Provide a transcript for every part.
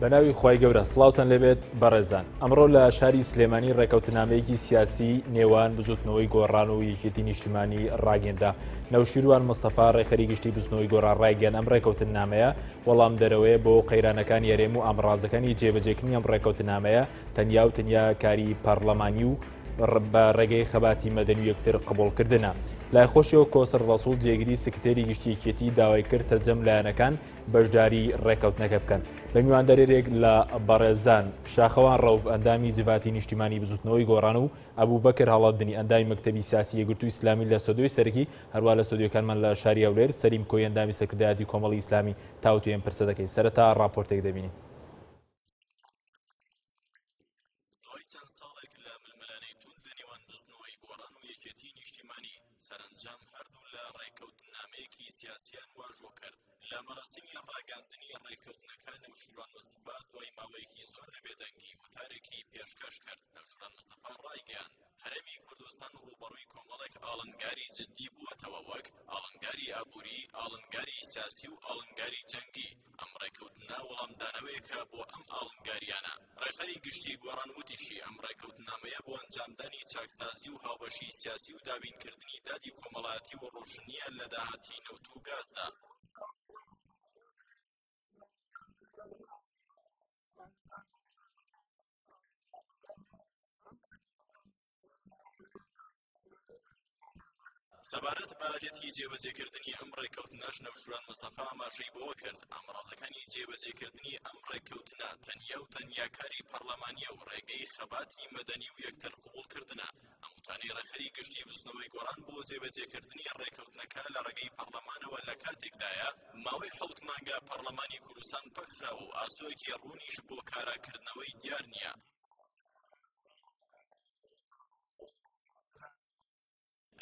بەناوی خوای گەورە سڵاوتان لێبێت بەڕێزان ئەمڕۆ لە شاری سلێمانی ڕێکەوتنامەیەکی سیاسی نێوان بزوتنەوەی گۆڕان و یەکێتی نیشتیمانی ڕاگەندرا نەوشیروان مستەفا ڕێکخەری گشتی بزوتنەوەی گۆڕان ڕایگەیاند ئەم ڕێکەوتنامەیە وەڵام دەرەوەیە بۆ قەیرانەکانی هەرێم و ئامڕازەکانی جێبەجێکردنی ئەم ڕێکەوتنامەیە تەنیا و تەنیا کاری پەرلەمانی و بە ڕێگەی خەباتی مەدەنی و یەکتر قبوڵکردنە. لای خۆشیەوە کۆسرەت ڕەسوڵ جێگری سکرتێری گشتی یەکێتی داوای کرد سەرجەم لایەنەکان بەشداری ڕێکەوتنەکە بکەن. بە میواندارێک لە بەڕێزان شاخەوان ڕەوف ئەندامی جڤاتی نیشتیمانی بزوتنەوەی گۆڕان و ئەبوبەکر هەڵەدنی ئەندامی مەکتەبی سیاسی یەکگرتووی ئیسلامی لە ستۆدیۆی سەرەکی هەروا لە ستۆدیۆکانمان لە شاری هەولێر سەلیم کۆیی ئەندامی سەرکردایەتی کۆمەڵی ئیسلامی تاوتوێ ئەم پرسە دەکەین. سەرەتا ڕاپۆرتێک دەبینین. دوای چەند ساڵێک لە ململانێی توند لە نێوان بزوتنەوەی گۆڕان و یەکێتیی نیشتیمانی، سەرەنجام هەردوو لا ڕێککەوتننامەیەکی سیاسییان واژۆ کرد. لە مەراسیمی ڕاگەیاندنی ڕێککەوتنەکە نەوشیروان مستەفا دوای ماوەیەکی زۆر لە بێدەنگی وتارێکی پێشکەش کرد. نەوشیروان مستەفا ڕایگەیاند، هەرێمی کوردستان ڕووبەڕووی کۆمەڵێک ئاڵنگاری جددی بووەتەوە وەک، ئاڵنگاری ئابووری، ئاڵنگاری سیاسی و ئاڵنگاری جەنگی. ئەم ڕێککەوتنە وەڵامدانەوەیەکە بۆ ئەم ئاڵنگارییانە. ڕێکخەری گشتیی گۆڕان وتیشی، ئەم ڕێککەوتنامەیە بۆ ئەنجامدانی چاکسازی و هاوبەشیی سیاسی و دابینکردنی دادی کۆمەڵایەتی و ڕۆشنییە لە داهاتی نەوت و گازدا. سەبارەت بە ئالیەتی جێبەجێکردنی ئەم ڕێککەوتنەش نەوشیروان مستەفا ئاماژەی بەوە کرد، ئامرازەکانی جێبەجێکردنی ئەم ڕێککەوتنە تەنیا و تەنیا کاری پەرلەمانییە و ڕێگەی خەباتی مەدەنی و یەکتر قبوڵکردنە. ئەم وتانەی ڕێکخەری گشتی بزوتنەوەی گۆڕان بۆ جێبەجێکردنی ڕێککەوتنەکە لە ڕێگەی پەرلەمانەوە لە کاتێکدایە، ماوەی حەوت مانگە پەرلەمانی کوردستان پەکخراوە و ئاسۆیەکی ڕوونیش بۆ کاراکردنەوەی دیار نییە.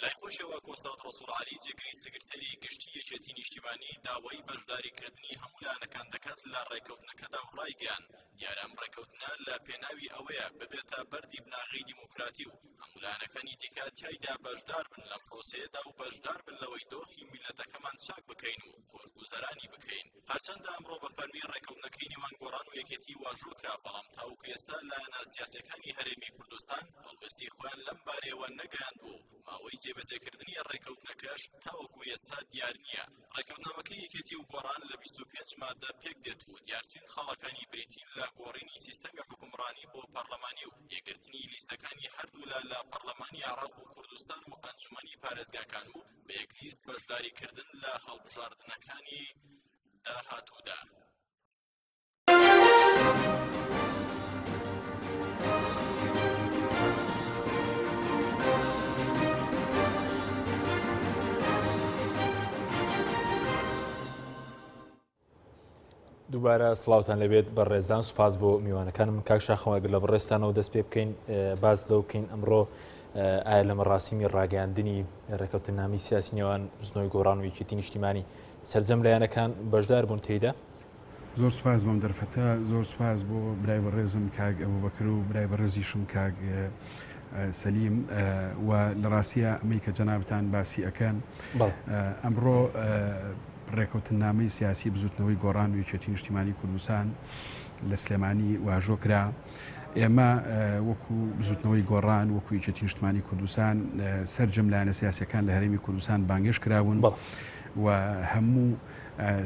لای خۆشیەوە کۆسرەت ڕەسوڵ عەلی جێگری سکرتێری گشتی یەکێتی نیشتیمانی داوای بەشداریکردنی هەموو لایەنەکان دەکات لە ڕێککەوتنەکەدا و ڕایگەیاند دیارە ئەم ڕێککەوتنە لە پێناوی ئەوەیە ببێتە بەردی بناغەی دیموکراتی و هەموو لایەنەکانی دیکە تیایدا بەشدار بن لەم پرۆسەیەدا و بەشدار بن لەوەی دۆخی میللەتەکەمان چاک بکەین و خۆشگوزەرانی بکەین. هەرچەندە ئەمڕۆ بە فەرمی ڕێککەوتنەکەی نێوان گۆڕان و یەکێتی واژۆ کرا، بەڵام تاوەکو ئێستا لایەنە سیاسییەکانی هەرێمی کوردستان هەڵوێستی خۆیان لەم بارەیەوە نەگەیاندووە و ماوەی جێبەجێکردنی ڕێککەوتنەکەش تاوەکو ئێستا دیار نییە. ڕێککەوتنامەکەی یەکێتی و گۆڕان لە 25 مادە پێکدێت و دیارترین خاڵەکانی بریتین لە گۆڕینی سیستەمی حوکمڕانی بۆ پەرلەمانی و یەکگرتنی لیستەکانی هەردوولا لە پەرلەمانی عێراق و کوردستان و ئەنجومەنی پارێزگاکان و بە یەک لیست بەشداریکردن لە هەڵبژاردنەکانی داهاتوودا. دووبارە سڵاوتان لەبێت بەڕێزان سوپاس بۆ میوانەکانم کاک شاخەوە گەر لە بەڕێزتانەوە دەست پێ بکەین باس لەو بکەین ئەمڕۆ ئایا لە مەڕاسیمی ڕاگەیاندنی ڕێکەوتننامی سیاسی نێوان بزنەوەی گۆڕان و یەکێتی نیشتیمانی سەرجەم لایەنەکان بەشدار بوون تێیدا؟ زۆر سوپاس بۆم دەرفەتە زۆر سوپاس بۆ برای بەڕێزم کاک ئەبوبەکر و برای بەڕێزیشم کاک سەلیم و لە ڕاستیە ئەمەی کە جەنابتان باسی ئەکەن ئەمڕۆ ڕێکەوتننامەی سیاسی بزوتنەوەی گۆڕان و یەکێتی نیشتیمانی کوردستان لە سلێمانی واژۆ کرا. ئێمە وەکو بزوتنەوەی گۆڕان وەکو یەکێتی نیشتمانی کوردستان سەرجەم لایەنە سیاسەکان لە هەرێمی کوردستان بانگێش کراون و هەموو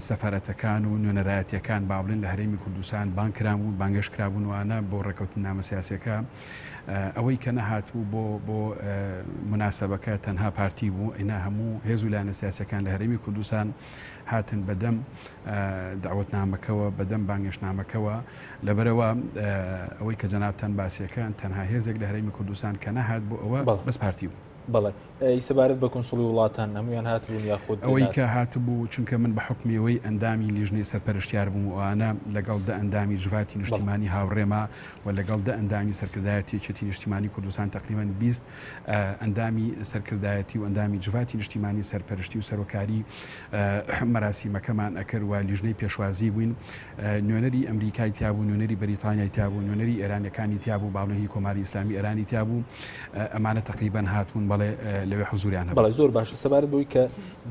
سەفارەتەکان و نوێنەرایەتیەکان با بڵێن لە هەرێمی کوردستان بانگ کرابوون بانگێش کرابوون وانە بۆ ڕێکەوتننامە سیاسەکە ئەوەی کە نەهاتبوو بۆ بۆ موناسەبەکە تەنها پارتی بوو ئینا هەموو هێز و لایەنە سیاسیەکان لە هەرێمی کوردستان هاتن بەدەم دەعوەتنامەکەوە بەدەم بانگێشتنامەکەوە لەبەرەوە ئەوەی کە جەنابتان باسیەکەن تەنها هێزێک لە هەرێمی کوردستان کە نەهات بۆ ئەوە بەس پارتی بوو. بەڵێ ئەی سەبارەت بە کونسوڵی وڵاتان هەموویان هاتبوون یاخود ئەوەی کە هاتبوو چونکە من بە حوکمی ئەوەی ئەندامی لیژنەی سەرپەرشتیار بووم و ئەوانە لەگەڵ دە ئەندامی جڤاتی نیشتیمانی هاوڕێما و لەگەڵ دە ئەندامی سەرکردایەتی یەکێتی نیشتیمانی کوردستان تەقریبەن 20 ئەندامی سەرکردایەتی و ئەندامی جڤاتی نیشتیمانی سەرپەرشتی و سەرۆکاری مەراسیمەکەمان ئەکرد و لیژنەی پێشوازی بووین نوێنەری ئەمریکای تیابوو، نوێنەری بەریتانیای تیابوو، نوێنەری ئێرانیەکانی تیابوو، باڵێن هی کۆماری ئیسلامی ئێرانی تیابوو، ئەمانە تەقریبەن هاتبوون، بەڵێ لەوێ حزوریان هەبوو. بەڵێ زۆر باشە، سەبارەت بەوەی کە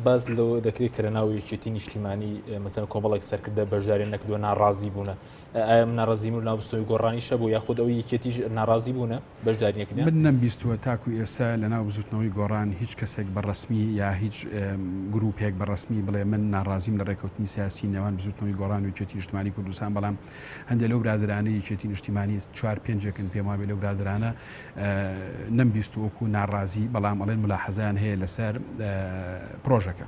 باس لەوە دەکرێت کە لە ناو یەکێتی نیشتیمانی مەسەلەن کۆمەڵێک سەرکردە بەشداریان نەکردووە، ناڕازی بوونە، ئایا ئەم ناڕازیبوون لەناو بزوتنەوەی گۆڕانیش هەبوو یاخود ئەوەی یەکێتیش ناڕازی بوونە بەشداری نەکردنیان؟ من نەمبیستووە تاکو ئێستا لەناو بزوتنەوەی گۆڕان هیچ کەسێک بە ڕەسمی یا هیچ گروپێک بە ڕەسمی بڵێ من ناڕازیم لە ڕێکەوتنی سیاسی نێوان بزوتنەوەی گۆڕان و یەکێتی نیشتمانی کوردستان، بەڵام هەندێک لەو برادەرانەی یەکێتی نیشتیمانی چوار پێنجێکن پێم وابێ لەو برادەرانە نەمبیستووە وەکو ناڕازی، بەڵام ئەڵێن ملاحەزەیان هەیە لەسەر پرۆژەکە.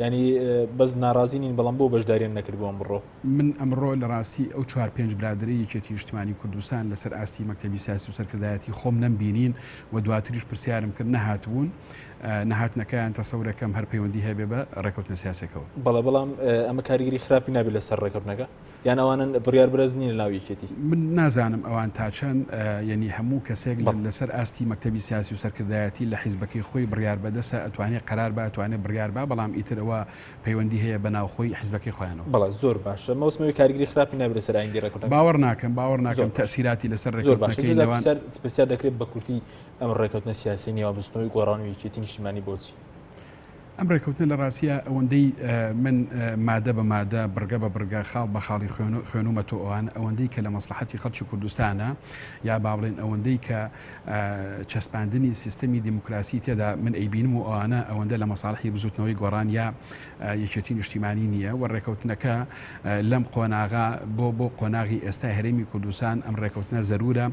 یانی بەس ناڕازی نین بەڵام بۆ بەشداریان نەکرد بۆ ئەمڕۆ؟ من ئەمڕۆ لە ڕاستی ئەو چوار پێنج برادەرەی یەکێتی نیشتمانی کوردستان لەسەر ئاستی مەکتەبی سیاسی و سەرکردایەتی خۆم نەمبینین و دواتریش پرسیارم کرد نەهاتبوون، نەهاتنەکەیان تەسەورەکەم هەر پەیوەندی هەبێ بە ڕێکەوتنە سیاسەکەوە. بەڵێ بەڵام ئەمە کاریگەری خراپی نابێت لەسەر ڕێکەوتنەکە؟ یان ئەوانن بڕیار بەرز نین لەناو یەکێتی؟ من نازانم ئەوان تا چەند یەنی هەموو کەسێک لەسەر ئاستی مەکتەبی سیاسی و سەرکردایەتی لە حیزبەکەی خۆی بڕیار بەدەسە ئەتوانێ قەرار با ئەتوانێ بڕیار با بەڵام ئیتر ئەوە پەیوەندی هەیە بە ناوخۆی حیزبەکەی خۆیانەوە. بەڵێ زۆر باشە مەبەستم ئەوەی کاریگەری خراپی نابێت لەسەر ئایندەی ڕێککەوتنەکە؟ باوەڕ ناکەم باوەڕ ناکەم تەئسیراتی لەسەر زۆر باشە ڕێککەوتنەکەی نێوان. پرسیار دەکرێت بە کورتی ئەم ڕێککەوتنە سیاسیەی نێوان بزوتنەوەی گۆڕان و یەکێتی نیشتیمانی بۆچی؟ ئەم ڕێکەوتنە لە ڕاستیا ئەوەندەی من مادە بە مادە، بڕگە بە بڕگە، خاڵ بە خاڵی خوێنومەتۆ ئەوان ئەوەندەی کە لە مەسڵەحەتی خەڵکی کوردستانە یا با بڵێن ئەوەندەی کە چەسپاندنی سیستەمی دیموکراسی تێدا من ئەیبینم و ئەوانە ئەوەندە لە مەساڵحی بزوتنەوەی گۆڕان یا یەکێتی نیشتیمانی نییە و ڕێکەوتنەکە لەم قۆناغا بۆ بۆ قۆناغی ئێستای هەرێمی کوردستان ئەم ڕێکەوتنە زەرورە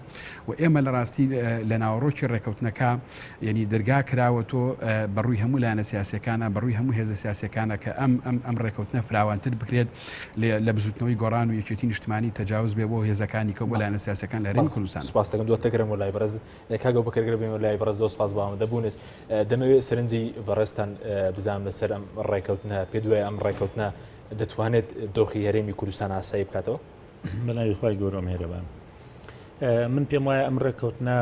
و ئێمە لە ڕاستی لە ناوەڕۆکی ڕێکەوتنەکە یەنی دەرگا کراوەتۆ بە ڕووی هەموو لایەنە سیاسیەکانە، بە ڕووی هەموو هێزە سیاسیەکانە کە ئەم ئەم ئەم ڕێکەوتنە فراوانتر بکرێت لە بزوتنەوەی گۆڕان و یەکێتی نیشتمانی تەجاوز بێ بۆ هێزەکانی کە بۆ لایەنە سیاسیەکان لە هەرێمی کوردستان. سپاس دەکەم دواتر دەگەرم بۆ لای بەڕێز کاک ئەبوبەکر گەر بێمە لای بەڕێز زۆر سپاس بۆ ئامادەبوونت. دەمەوێت سەرنجی بەڕێزتان بزانم لەسەر ئەم ڕێکەوتنە، پێت وایە ئەم ڕێکەوتنە دەتوانێت دۆخی هەرێمی کوردستان ئاسایی بکاتەوە؟ بە ناوی خوای گەورە و میهرەبان. من پێم وایە ئەم ڕێککەوتنە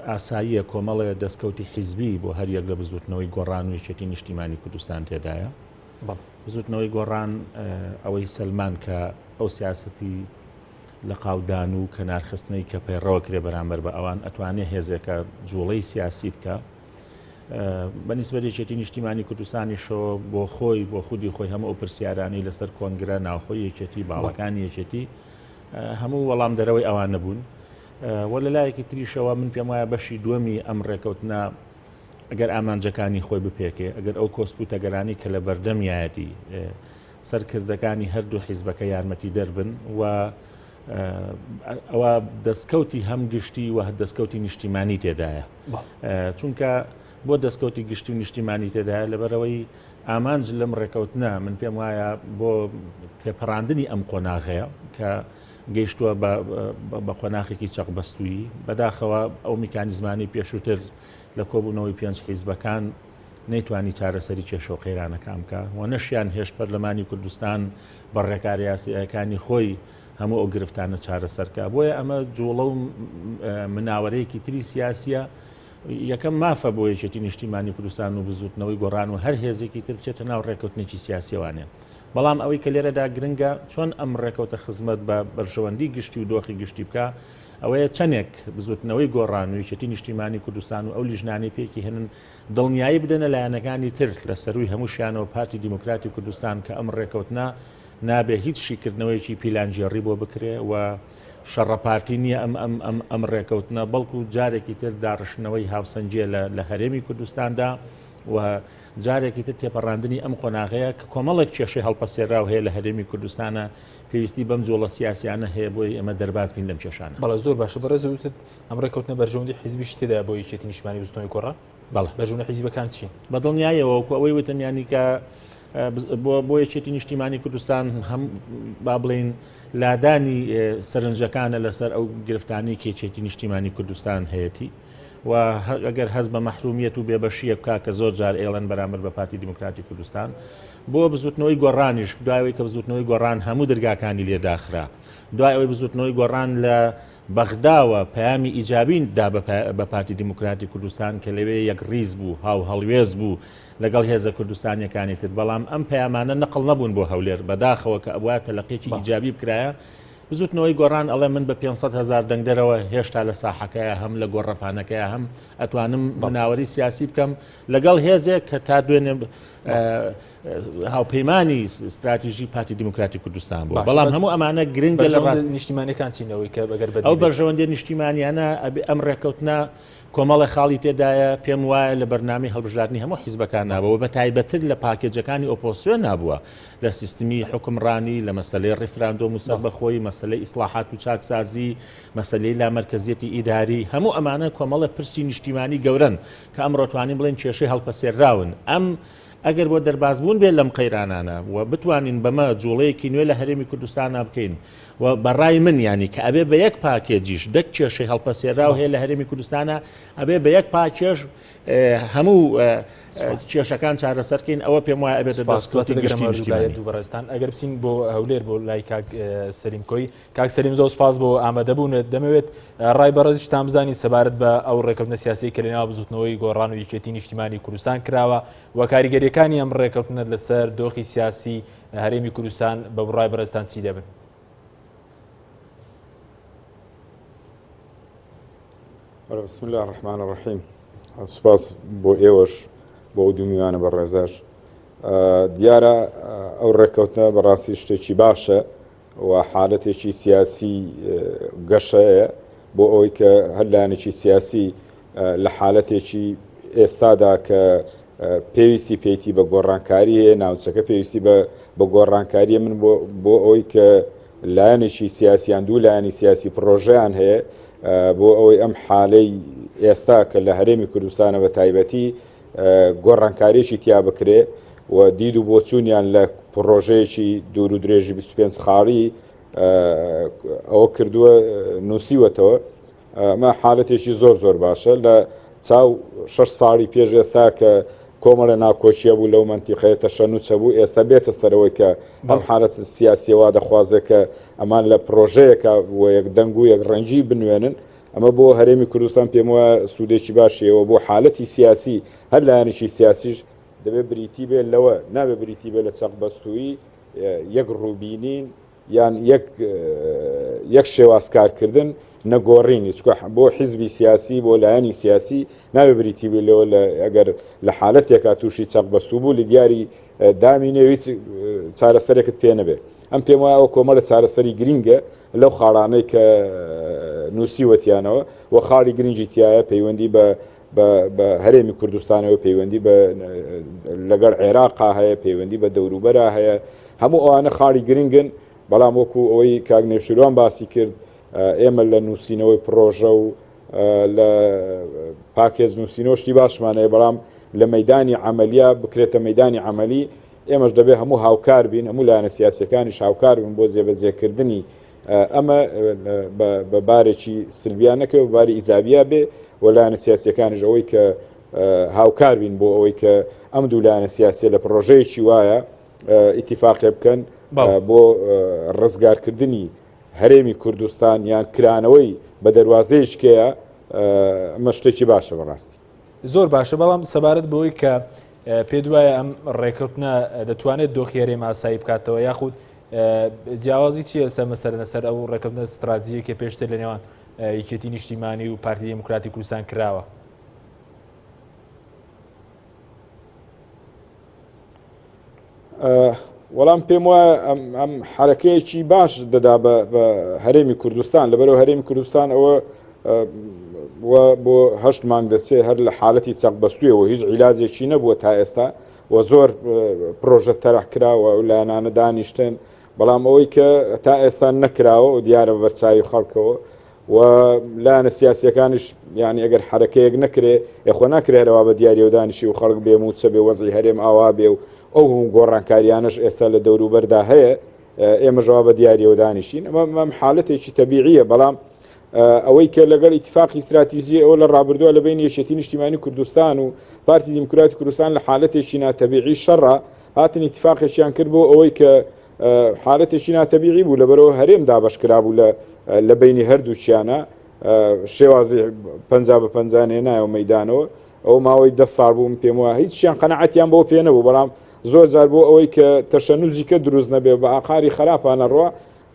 ئاساییە کۆمەڵێ دەستکەوتی حیزبی بۆ هەر یەک لە بزوتنەوەی گۆڕان و یەکێتی نیشتیمانی کوردستان تێدایە. بزوتنەوەی گۆڕان ئەوەی سەلمان کە ئەو سیاسەتی لە قاودان و کەنارخستنەی کە پەیڕەوە کرێ بەرامبەر بە ئەوان ئەتوانێ هێزێکە جوڵەی سیاسی بکە. بە نیسبەت یەکێتی نیشتیمانی کوردستانیشەوە بۆ خۆی بۆ خودی خۆی هەموو ئەو پرسیارانەی لەسەر کۆنگرە ناوخۆی یەکێتی باڵەکانی یەکێتی هەموو وەڵام دەرەوەی ئەوان نەبوون و لە لایەکی تریشەوە من پێم وایە بەشی دووەمی ئەم ڕێکەوتنە ئەگەر ئامانجەکانی خۆی بپێکێ ئەگەر ئەو کۆسپ و تەگەرانی کە لە بەردەمیایەتی سەرکردەکانی هەردوو حیزبەکە یارمەتی دەربن و ئەوە دەستکەوتی هەم گشتی و دەستکەوتی نیشتیمانی تێدایە چونکە بۆ دەستکەوتی گشتی و نیشتیمانی تێدایە لەبەرەوەی ئامانج لەم ڕێکەوتنە من پێم وایە بۆ تێپەڕاندنی ئەم قۆناغەیە کە گەیشتووە بە قۆناخێکی چەقبەستوویی بەداخەوە ئەو میکانیزمانی پێشووتر لە کۆبوونەوەی پێنج حیزبەکان نەیتوانی چارەسەری کێشە و قەیرانەکان بکا و نەشیان هێشت پەرلەمانی کوردستان بە ڕێکارە یاساییەکانی خۆی هەموو ئەو گرفتانە چارەسەر کا. بۆیە ئەمە جوڵە و مناوەرەیەکی تری سیاسیە. یەکەم مافە بۆ یەکێتی نیشتیمانی کوردستان و بزوتنەوەی گۆڕان و هەر هێزێکی تر بچێتە ناو ڕێکەوتنێکی سیاسیەوانێ. بەڵام ئەوەی کە لێرەدا گرنگە چۆن ئەم ڕێکەوتە خزمەت بە بەرژەوەندی گشتی و دۆخی گشتی بکا ئەوەیە چەندێک بزوتنەوەی گۆڕان و یەکێتی نیشتیمانی کوردستان و ئەو لیژنانەی پێکی هێنن دڵنیایی بدەنە لایەنەکانی تر لە سەرووی هەمووشیانەوە پارتی دیموکراتی کوردستان کە ئەم ڕێکەوتنە نابێ هیچ شیکردنەوەیەکی پیلانگێڕی بۆ بکرێ و شەڕە پارتی نییە ئەم ئەم ئەم ئەم ڕێکەوتنە بەڵکو جارێکی تر داڕشتنەوەی هاوسەنگیە لە لە هەرێمی کوردستاندا و جارێکی تر تێپەڕاندنی ئەم قۆناغەیە کە کۆمەڵێک کێشەی هەڵپەسێراو هەیە لە هەرێمی کوردستانە پێویستی بەم جوڵە سیاسیانە هەیە بۆی ئێمە دەرباز بین لەم کێشانە. بەڵێ زۆر باشە بەڕێز وتت ئەم ڕێکەوتنە بەرژەوەندی حیزبیشی تێدایە بۆ یەکێتی نیشتمانی بزوتنەوەی گۆڕان؟ بەڵێ. بەرژەوەندی حیزبەکان چین؟ بە دڵنیاییەوە وەکو ئەوەی وتم یانی کە بۆ بۆ یەکێتی نیشتیمانی کوردستان هەم با بڵێین لادانی سەرنجەکانە لەسەر ئەو گرفتانی کە یەکێتی نیشتیمانی کوردستان هەیەتی و ئەگەر هەست بە مەحرومیەت و بێبەشیە بکا کە زۆر جار ئێڵێن بەرامبەر بە پارتی دیموکراتی کوردستان بۆ بزوتنەوەی گۆڕانیش دوای ئەوەی کە بزوتنەوەی گۆڕان هەموو دەرگاکانی لێداخرا دوای ئەوەی بزوتنەوەی گۆڕان لە بەغداوە پەیامی ئیجابی دا بە پارتی دیموکراتی کوردستان کە لەوێ یەکڕیز بوو، هاوهەڵوێست بوو لەگەڵ هێزە کوردستانییەکانی تر، بەڵام ئەم پەیامانە نەقڵ نەبوون بۆ هەولێر، بەداخەوە کە ئەبوایە تەلەقییەکی ئیجابی بکرایە. بزوتنەوەی گۆڕان ئەڵێ من بە 500 هزار دەنگدەرەوە هێشتا لە ساحەکەیە هەم لە گۆڕەپانەکەیە هەم ئەتوانم مناوەری سیاسی بکەم لەگەڵ هێزێک کە تا دوێنێ هاوپەیمانی ستراتیژی پارتی دیموکراتی کوردستان بوو بەڵام هەموو ئەمانە گرنگە لە ڕاست نیشتیمانەکان چینەوەی کە بەگەر ئەو بەرژەوەندیە نیشتیمانیانە ئەبێ ئەم ڕێککەوتنە کۆمەڵە خاڵی تێدایە پێم وایە لە بەرنامەی هەڵبژاردنی هەموو حیزبەکان نابەوە بە تایبەتر لە پاکێجەکانی ئۆپۆسیۆن نابووە لە سیستمی حکومڕانی لە مەسلەی ڕیفراندۆم و سەربەخۆی مەسلەی ئیسلاحات و چاکسازی مەسلەی لامەرکەزیەتی ئیداری هەموو ئەمانە کۆمەڵە پرسی نیشتیمانی گەورەن کە ئەمڕۆ توانین بڵێن کێشەی هەڵپەسێراون ئەم ئەگەر بۆ دەربازبوون بێت لەم قەیرانانە و بتوانین بەمە جوڵەیەکی نوێ لە هەرێمی کوردستانا بکەین و بەڕای من ینی کە ئەبێ بە یەک پاکێجیش دەک کێشەی هەڵپەسێراو هەیە لە هەرێمی کوردستانە ئەبێ بە یەک پاکێژ هەموو کێشەکان چارەسەرکەین ئەوە پێم وایە ئەبێتە دەستوەتی گشتی نیشتیمانی. دوو بەڕێزتان ئەگەر بچین بۆ هەولێر بۆ لای کاک سەلیم کۆی کاک سەلیم زۆر سپاس بۆ ئامادەبوونت دەمەوێت ڕای بەڕێزیشتان بزانین سەبارەت بە ئەو ڕێکەوتنە سیاسی کە لەناو بزوتنەوەی گۆڕان و یەکێتی نیشتیمانی کوردستان کراوە و کاریگەریەکانی ئەم ڕێکەوتنە لەسەر دۆخی سیاسی هەرێمی کوردستان بە بڕای بەڕێزتان چی دەبن؟ بسم الله الرحمن الرحیم سوپاس بۆ ئێوەش بۆ ئەو دوو میوانە بەڕێزەش دیارە ئەو ڕێککەوتنە بەڕاستی شتێکی باشە و حالەتێکی سیاسی گەشەیە بۆ ئەوەی کە هەر لایەنێکی سیاسی لە حالەتێکی ئێستادا کە پێویستی پێیتی بە گۆڕانکاری هەیە ناوچەکە پێویستی بە بە گۆڕانکاریە من بۆ ئەوەی کە لایەنێکی سیاسیان دوو لایەنی سیاسی پرۆژیان هەیە بۆ ئەوەی ئەم حالەی ئێستا کە لە هەرێمی کوردستانە بە تایبەتی گۆڕانکاریی تیا بکرێ و دید و بۆچوونیان لە پڕۆژەیەکی دوور و درێژی 25 خاڵی ئەوە کردووە نووسیوەتەوە ئەمە حالەتێکی زۆر زۆر باشە لە چاو شش ساڵی پێش ئێستا کە کۆمەڵە ناکۆکیە بوو لەو منتیقەیە تەشەنوچە بوو ئێستا بێتە سەرەوەی کە ئەم حالەت سیاسیەوە دەخوازێت کە ئەمان لە پرۆژەیەکە بۆ یەک دەنگ و یەک ڕەنگی بنوێنن ئەمە بۆ هەرێمی کوردستان پێم وایە سوودێکی باشیەوە بۆ حالەتی سیاسی هەر لایەنێکی سیاسیش دەبێت بریتی بێت لەوە نابێت بریتی بێت لە چەق بەستوویی یەک ڕووبینین یان یەک یەک شێواز کارکردن نەگۆڕینی چکە بۆ حیزبی سیاسی بۆ لایەنی سیاسی نابێ بریتی بێت لەوە لە ئەگەر لە حالەتێکا تووشی چەق بەستوو بوو لە دیاری دامی نێو هیچ چارەسەرێکت پێ نەبێ ئەم پێم وایە ئەو کۆمەڵە چارەسەری گرینگە لەو خاڵانەی کە نووسیوەتیانەوە و خاڵی گرنگی تایە پەیوەندی بە بە هەرێمی کوردستانەوە پەیوەندی بە لەگەڵ عێراقا هەیە پەیوەندی بە دەوروبەرا هەیە هەموو ئەوانە خاڵی گرنگن بەڵام وەکو ئەوەی کاک نێوشیروان باسی کرد ئێمە لە نووسینەوەی پرۆژە و لە پاکێز نووسینەوە شتی باشمان هەیە بەڵام لە مەدانی عملیە بکرێتە مەدانی عملی ئێمەش دەبێت هەموو هاوکار بین هەموو لایەنە سیاسەکانیش هاوکار بن بۆ جێبەجێکردنی ئەمە بە بارێکی سلبیان نەکەوە باری ئیجابیا بێ و لایەنە سیاسەکانیش ئەوەی کە هاوکار بین بۆ ئەوەی کە ئەم دوو لایەنە سیاسیە لە پرۆژەیەکی وایە ئیتیفاقێ بکەن بۆ ڕزگارکردنی هەرێمی کوردستان یان کرانەوەی بە دەواازەیەکەیە ئەمە شتێکی باشە بەڕاستی. زۆر باشە بەڵام سەبارەت بەوەی کە پێت وایە ئەم ڕێککەوتنە دەتوانێت دۆخی هەرێم ئاسایی بکاتەوە یاخود جیاوازی چییە لەسەر مەسەلە لەسەر ئەو ڕێککەوتنە ستراتیژیە کە پێشتر لە نێوان یەکێتی نیشتیمانی و پارتی دیموکراتی کوردستان کراوە؟ وەڵام پێم وایە ئەم حرەکەیەکی باش دەدا بە هەرێمی کوردستان لەبەرەوە هەرێمی کوردستان ئەوە بۆ هەشت مانگ دەچێت هەر لە حالەتی چەق بەستویەوە هیچ عیلاجێکی نەبووە تا ئێستا و زۆر پرۆژە تەرح کراوە و لایەنانە دانیشتن بەڵام ئەوەی کە تا ئێستا نەکراوە و دیارە بەرچاوی خەڵکەوە و لایەنە سیاسیەکانیش یعنی ئەگەر حرەکەیەک نەکرێ یخۆ ناکرێ هەروا بە دیاریەوە دانیشی و خەڵک بێ موچە بێ وەزعی هەرێم ئاوا بێ و ئەو هەموو گۆڕانکاریانەش ئێستا لە دەوروبەردا هەیە ئێمەژەوە بە دیاریەوە دانیشین ئەمە مەم حالەتێکی تەبیعیە بەڵام ئەوەی کە لەگەڵ ئیتفاقی استراتیژی ئەوە لە ڕابردووە لە بین یەکێتی نیشتیمانی کوردستان و پارتی دیموکراتی کوردستان لە حالەتێکی ناتەبیعی شەڕە هاتن ئیتفاقێکیان کرد بۆ ئەوەی کە حالەتێکی ناتەبیعی بوو لەبەرەوە هەرێم دابەش کرابوو لە لە بینی هەردووچیانە شێوازی پ بە پ نایەوە مەدانەوە ئەو ماوەی ده ساڵ بووم پێم وایە هیچیان قەنەعەتیان بۆ پێ نەبوو بەڵام زۆر جار بۆ ئەوەی کە تەشەنوزیکە دروست نەبێ بە ئاقاری خراپانە ڕوە.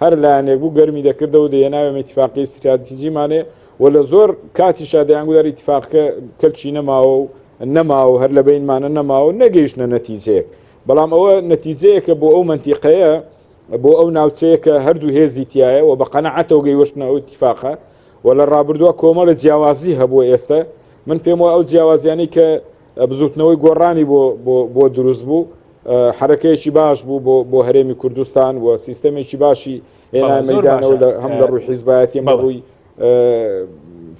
هەر لایەنێک بوو گەرمی دەکردەوە دەیەناوێ ئیتفاقی استراتیژیمانێ و لە زۆر کاتیشا دەیانگوت ئیتفاقەکە کەلکی نەماوە و نەماوە هەر لە بینمانە نەماوە نەگەیشتنە نەتیجەیەک بەڵام ئەوە نەتیجەیەکە بۆ ئەو منتیقەیە بۆ ئەو ناوچەیە کە هەردوو هێزی تایە و بە قەنەعەتەوە گەیوەشتنە ئەو اتفاقە و لە ڕابردووە کۆمەڵە جیاوازی هەبوو ئێستا من پێم وە ئەو جیاوازیانی کە بزوتنەوەی گۆڕانی بۆ بۆ دروست بوو حرەکەیەکی باش بوو بۆ بۆ هەرێمی کوردستان و سیستەمێکی باشی هێنا مەدانەوە هەم لە ڕووی حیزبایەتی ئەمە ڕووی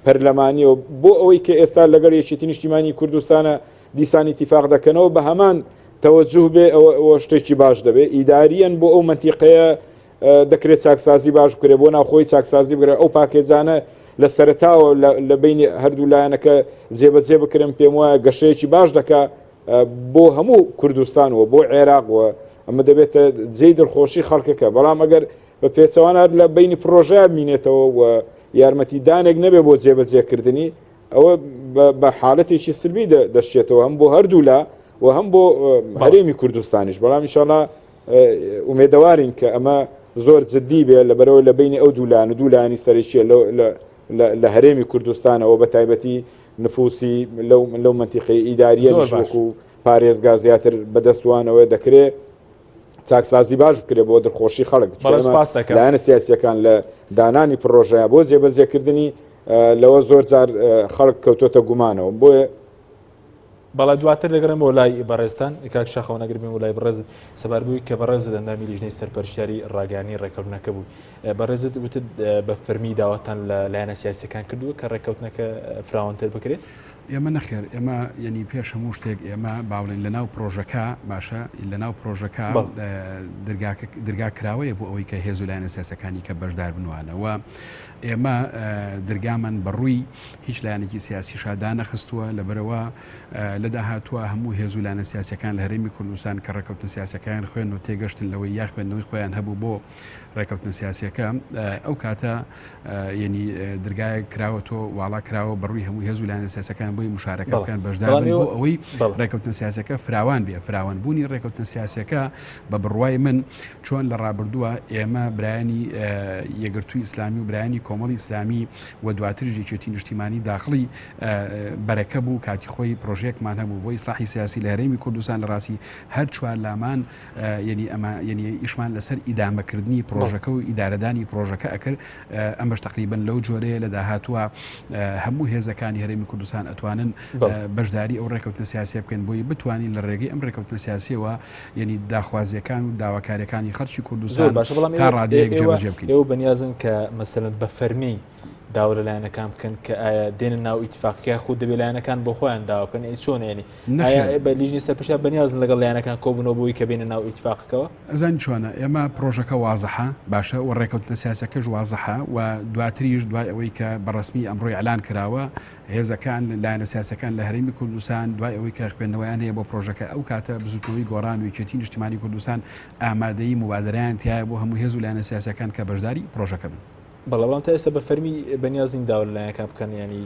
پەرلەمانیەوە بۆ ئەوەی کە ئێستا لەگەڵ یەکێتی نیشتیمانی کوردستانە دیسانی تیفاق دەکەنەوە بە هەمان تەوەجوه بێ ئەوە شتێکی باش دەبێت ئیداریەن بۆ ئەو منتیقەیە دەکرێت چاکسازی باش بکرێت بۆ ناوخۆی چاکسازی بگرێت ئەو پاکێجانە لە سەرتاوە لە بینی هەردوو لایەنەکە جێبەجێ بکرن پێم وایە گەشەیەکی باش دەکا بۆ هەموو کوردستان و بۆ عێراق و ئەمە دەبێتە جێی دڵخۆشی خەڵکەکە بەڵام ئەگەر بە پێچەوانە لە بینی پرۆژە مینێتەوە و یارمەتی دانێک نەبێ بۆ جێبەجێکردنی ئەوە بە حالەتێکی سلبی دەشێتەوە هەم بۆ هەردوولا و هەم بۆ هەرێمی کوردستانیش بەڵام ئیشاڵا ئومێدەوارین کە ئەمە زۆر جددی بێ لەبەرەوە لە بینی ئەو دوولایەن و دوو لایەنی سەرەکیە لە هەرێمی کوردستانەوە بە تایبەتی نفوسی لەو لەو منتیقی ئیداریە وەکو پارێزگا زیاتر بەدەستوانەوە دەکرێت چاکسازی باش بکرێت بۆ دڵخۆشی خەڵک لایەنە سیاسیەکان لە دانانی پرۆژەیە بۆ جێبەجێکردنی لەوە زۆر جار خەڵک کەوتۆتە گومانەوە بۆیە بەڵێ دواتر دەگەڕێمەوە لای بەڕێزتان کاک شاخەوان ئەگەر بێمەوە لای بەڕێزت سەبار بووی کە بەڕێزت ئەندامی لیژنەی سەرپەرشتیاری ڕاگەیاندنی ڕێککەوتنەکە بووی بەڕێزت وتت بە فەرمی داواتان لە لایەنە سیاسیەکان کردووە کە ڕێککەوتنەکە فراوانتر بکرێت؟ ئێمە نەخێر ئێمە یەنی پێش هەموو شتێک ئێمە باڵێن لە ناو پرۆژەکە باشە لە ناو پرۆژەکە درگا کراوەیە بۆ ئەوەی کە هێز و لایەنە سیاسەکانی کە بەشدار بنوانەوە ئێمە درگامان بەڕووی هیچ لایەنێکی سیاسیشا دانەخستووە، لەبەرئەوە لە داهاتووە هەموو هێز و لایەنە سیاسیەکان لە هەرێمی کوردستان کە ڕێکەوتنە سیاسەکەیان خوێن و تێگەشتن لەوەی یا خوێندنەوەی خۆیان هەبوو بۆ ڕێکەوتنە سیاسیەکە ئەو کاتە یەنی درگایەک کراوەتەوە واڵا کراوە بەڕووی هەموو هێز و لایەنە سیاسەکان بۆی مشارەکە بکەن بەشدار بن بۆ ئەوەی ڕێکەوتنە سیاسەکە فراوان بێ فراوانبوونی ڕێکەوتنە سیاسەکە بە بڕوای من چۆن لە ڕابردووە ئێمە برایانی یەکگرتووی ئیسلامی و برایانی کۆمەڵی ئیسلامی و دواتریش یەکێتی نیشتیمانی داخڵی بەرەکە بوو کاتی خۆی پرۆژەیەکمان هەبوو بۆ ئیسلاحی سیاسی لە هەرێمی کوردستان لە ڕاستی هەر چوار لامان یعنی ئەمە یعنی ئیشمان لەسەر ئیدامەکردنی پرۆژەکە و ئیدارەدانی پرۆژەکە ئەکرد ئەمەش تقریبن لەو جۆرەیە لە داهاتووە هەموو هێزەکانی هەرێمی کوردستان ئەتوانن بەشداری ئەو ڕێکەوتنە سیاسیە بکەن بۆی بتوانین لە ڕێگەی ئەم ڕێکەوتنە سیاسیەوە یعنی داخوازیەکان و داواکاریەکانی خەڵکی کوردستان باشە بەڵام تا ڕادەیەک جێبەجێ بکەین. ئێوە بەنیازن کە مەسەلەن بە فەرمی داوا لە لایەنەکان بکەن کە ئایا دێنە ناو ئیتفاقەکە یاخود دەبێت لایەنەکان بۆ خۆیان داوا بکەن ئەی چۆن یعنی ئایا بە لیژنەی سەرپەرشتیار بەنیازن لەگەڵ لایەنەکان کۆبوونەوە بۆی کە بێنە ناو ئیتفاقەکەوە؟ ئەزانی چۆنە ئێمە پرۆژەکە وازحە باشە و ڕێکەوتنە سیاسەکەش وازحە و دواتریش دوای ئەوەی کە بە ڕەسمی ئەمڕۆ ئیعلان کراوە هێزەکان، لایەنە سیاسیەکان لە هەرێمی کوردستان دوای ئەوەی کە خوێندنەوەیان هەیە بۆ پرۆژەکە ئەو کاتە بزوتنەوەی گۆڕان و یەکێتی نیشتیمانی کوردستان ئامادەیی موبادەرەیان تیایە بۆ هەموو هێز و لایەنە سیاسیەکان کە بەشداری پرۆژەکە بن. بەڵێ بەڵام تا ئێستا بە فەرمی بەنیاز نین داوا لە لایەنەکان بکەن یانی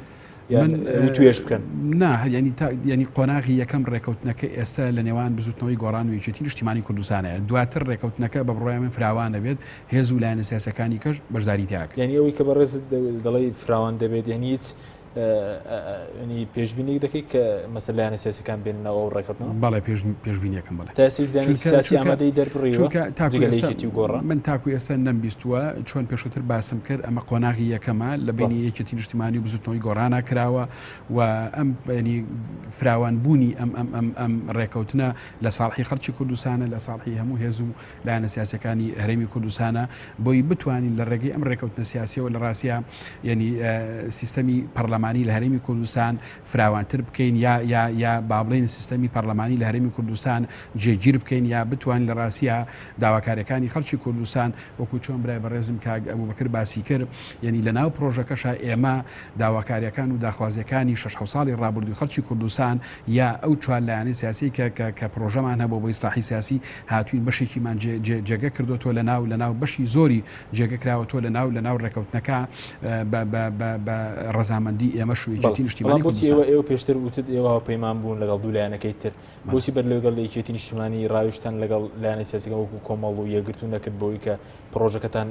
یان وتوێژ بکەن؟ نا هەر یانی تا یانی قۆناغی یەکەم ڕێکەوتنەکە ئێستا لە نێوان بزوتنەوەی گۆڕان و یەکێتی نیشتیمانی کوردستانە دواتر ڕێکەوتنەکە بە بڕوای من فراوان دەبێت هێز و لایەنە سیاسیەکانی کەش بەشداری تیا ئەکەن. یانی ئەوەی کە بەڕێزت دەڵێی فراوان دەبێت یانی هیچ ینی پێشبینێک دەکەیت کە مەسەر لایەنە سیاسەکان بێنەوە ئەو ڕێککەوتنەوە؟ بەڵێ پێشبینیەکەم بەڵێ. تا ئێستا هیچ لایەنێکی سیاسی ئامادەی دەربڕیوە چونکە تاکو جگە لە ئێستا یەکێتی و گۆڕان؟ من تاکو ئێستا نەمبیستووە چۆن پێشووتر باسم کرد ئەمە قۆناغی یەکەمە لە بەینی یەکێتی نیشتیمانی و بزوتنەوەی گۆڕانە کراوە و ئەم ینی فراوانبوونی ئەم ئەم ئەم ئەم ڕێکەوتنە لە ساڵحی خەڵکی کوردستانە لە ساڵحی هەموو هێز و لایەنە سیاسیەکانی هەرێمی کوردستانە بۆی بتوانین لە ڕێگەی ئەم ڕێکەوتنە سیاسیەوە لە ڕاستیا یعنی سیستەمی پەرلەمانی لە هەرێمی کوردستان فراوانتر بکەین یا یا یا با بڵێین سیستەمی پەرلەمانی لە هەرێمی کوردستان جێگیر بکەین یا بتوانین لە ڕاستیا داواکاریەکانی خەڵکی کوردستان وەکو چۆن برای بەڕێزم کاک ئەبوبەکر باسی کرد یعنی لە ناو پرۆژەکەشا ئێمە داواکاریەکان و داخوازیەکانی شەش حەوت ساڵی ڕابردووی خەڵکی کوردستان یا ئەو چوار لایەنەی سیاسی کە کە کە پرۆژەمان هەبوو بۆ ئیسلاحی سیاسی هاتوین بەشێکیمان جێ جێ جێگە کردۆتەوە لە ناو لە ناو بەشی زۆری جێگە کراوەتەوە لە ناو لە ناو ڕێکەوتنەکە بە بە بە بە ڕەزامەندی. ئێمەش و یەکێتی نیشتیمانی بۆچی ئێوە ئێوە پێشتر وتت ئێوە هاوپەیمان بوون لەگەڵ دوو لایەنەکەی تر بۆچی بەر لەگەڵ یەکێتی نیشتیمانی ڕاویشتان لەگەڵ لایەنە سیاسەکان وەکو کۆمەڵ و یەکگرتوو نەکرد بۆی کە پرۆژەکەتان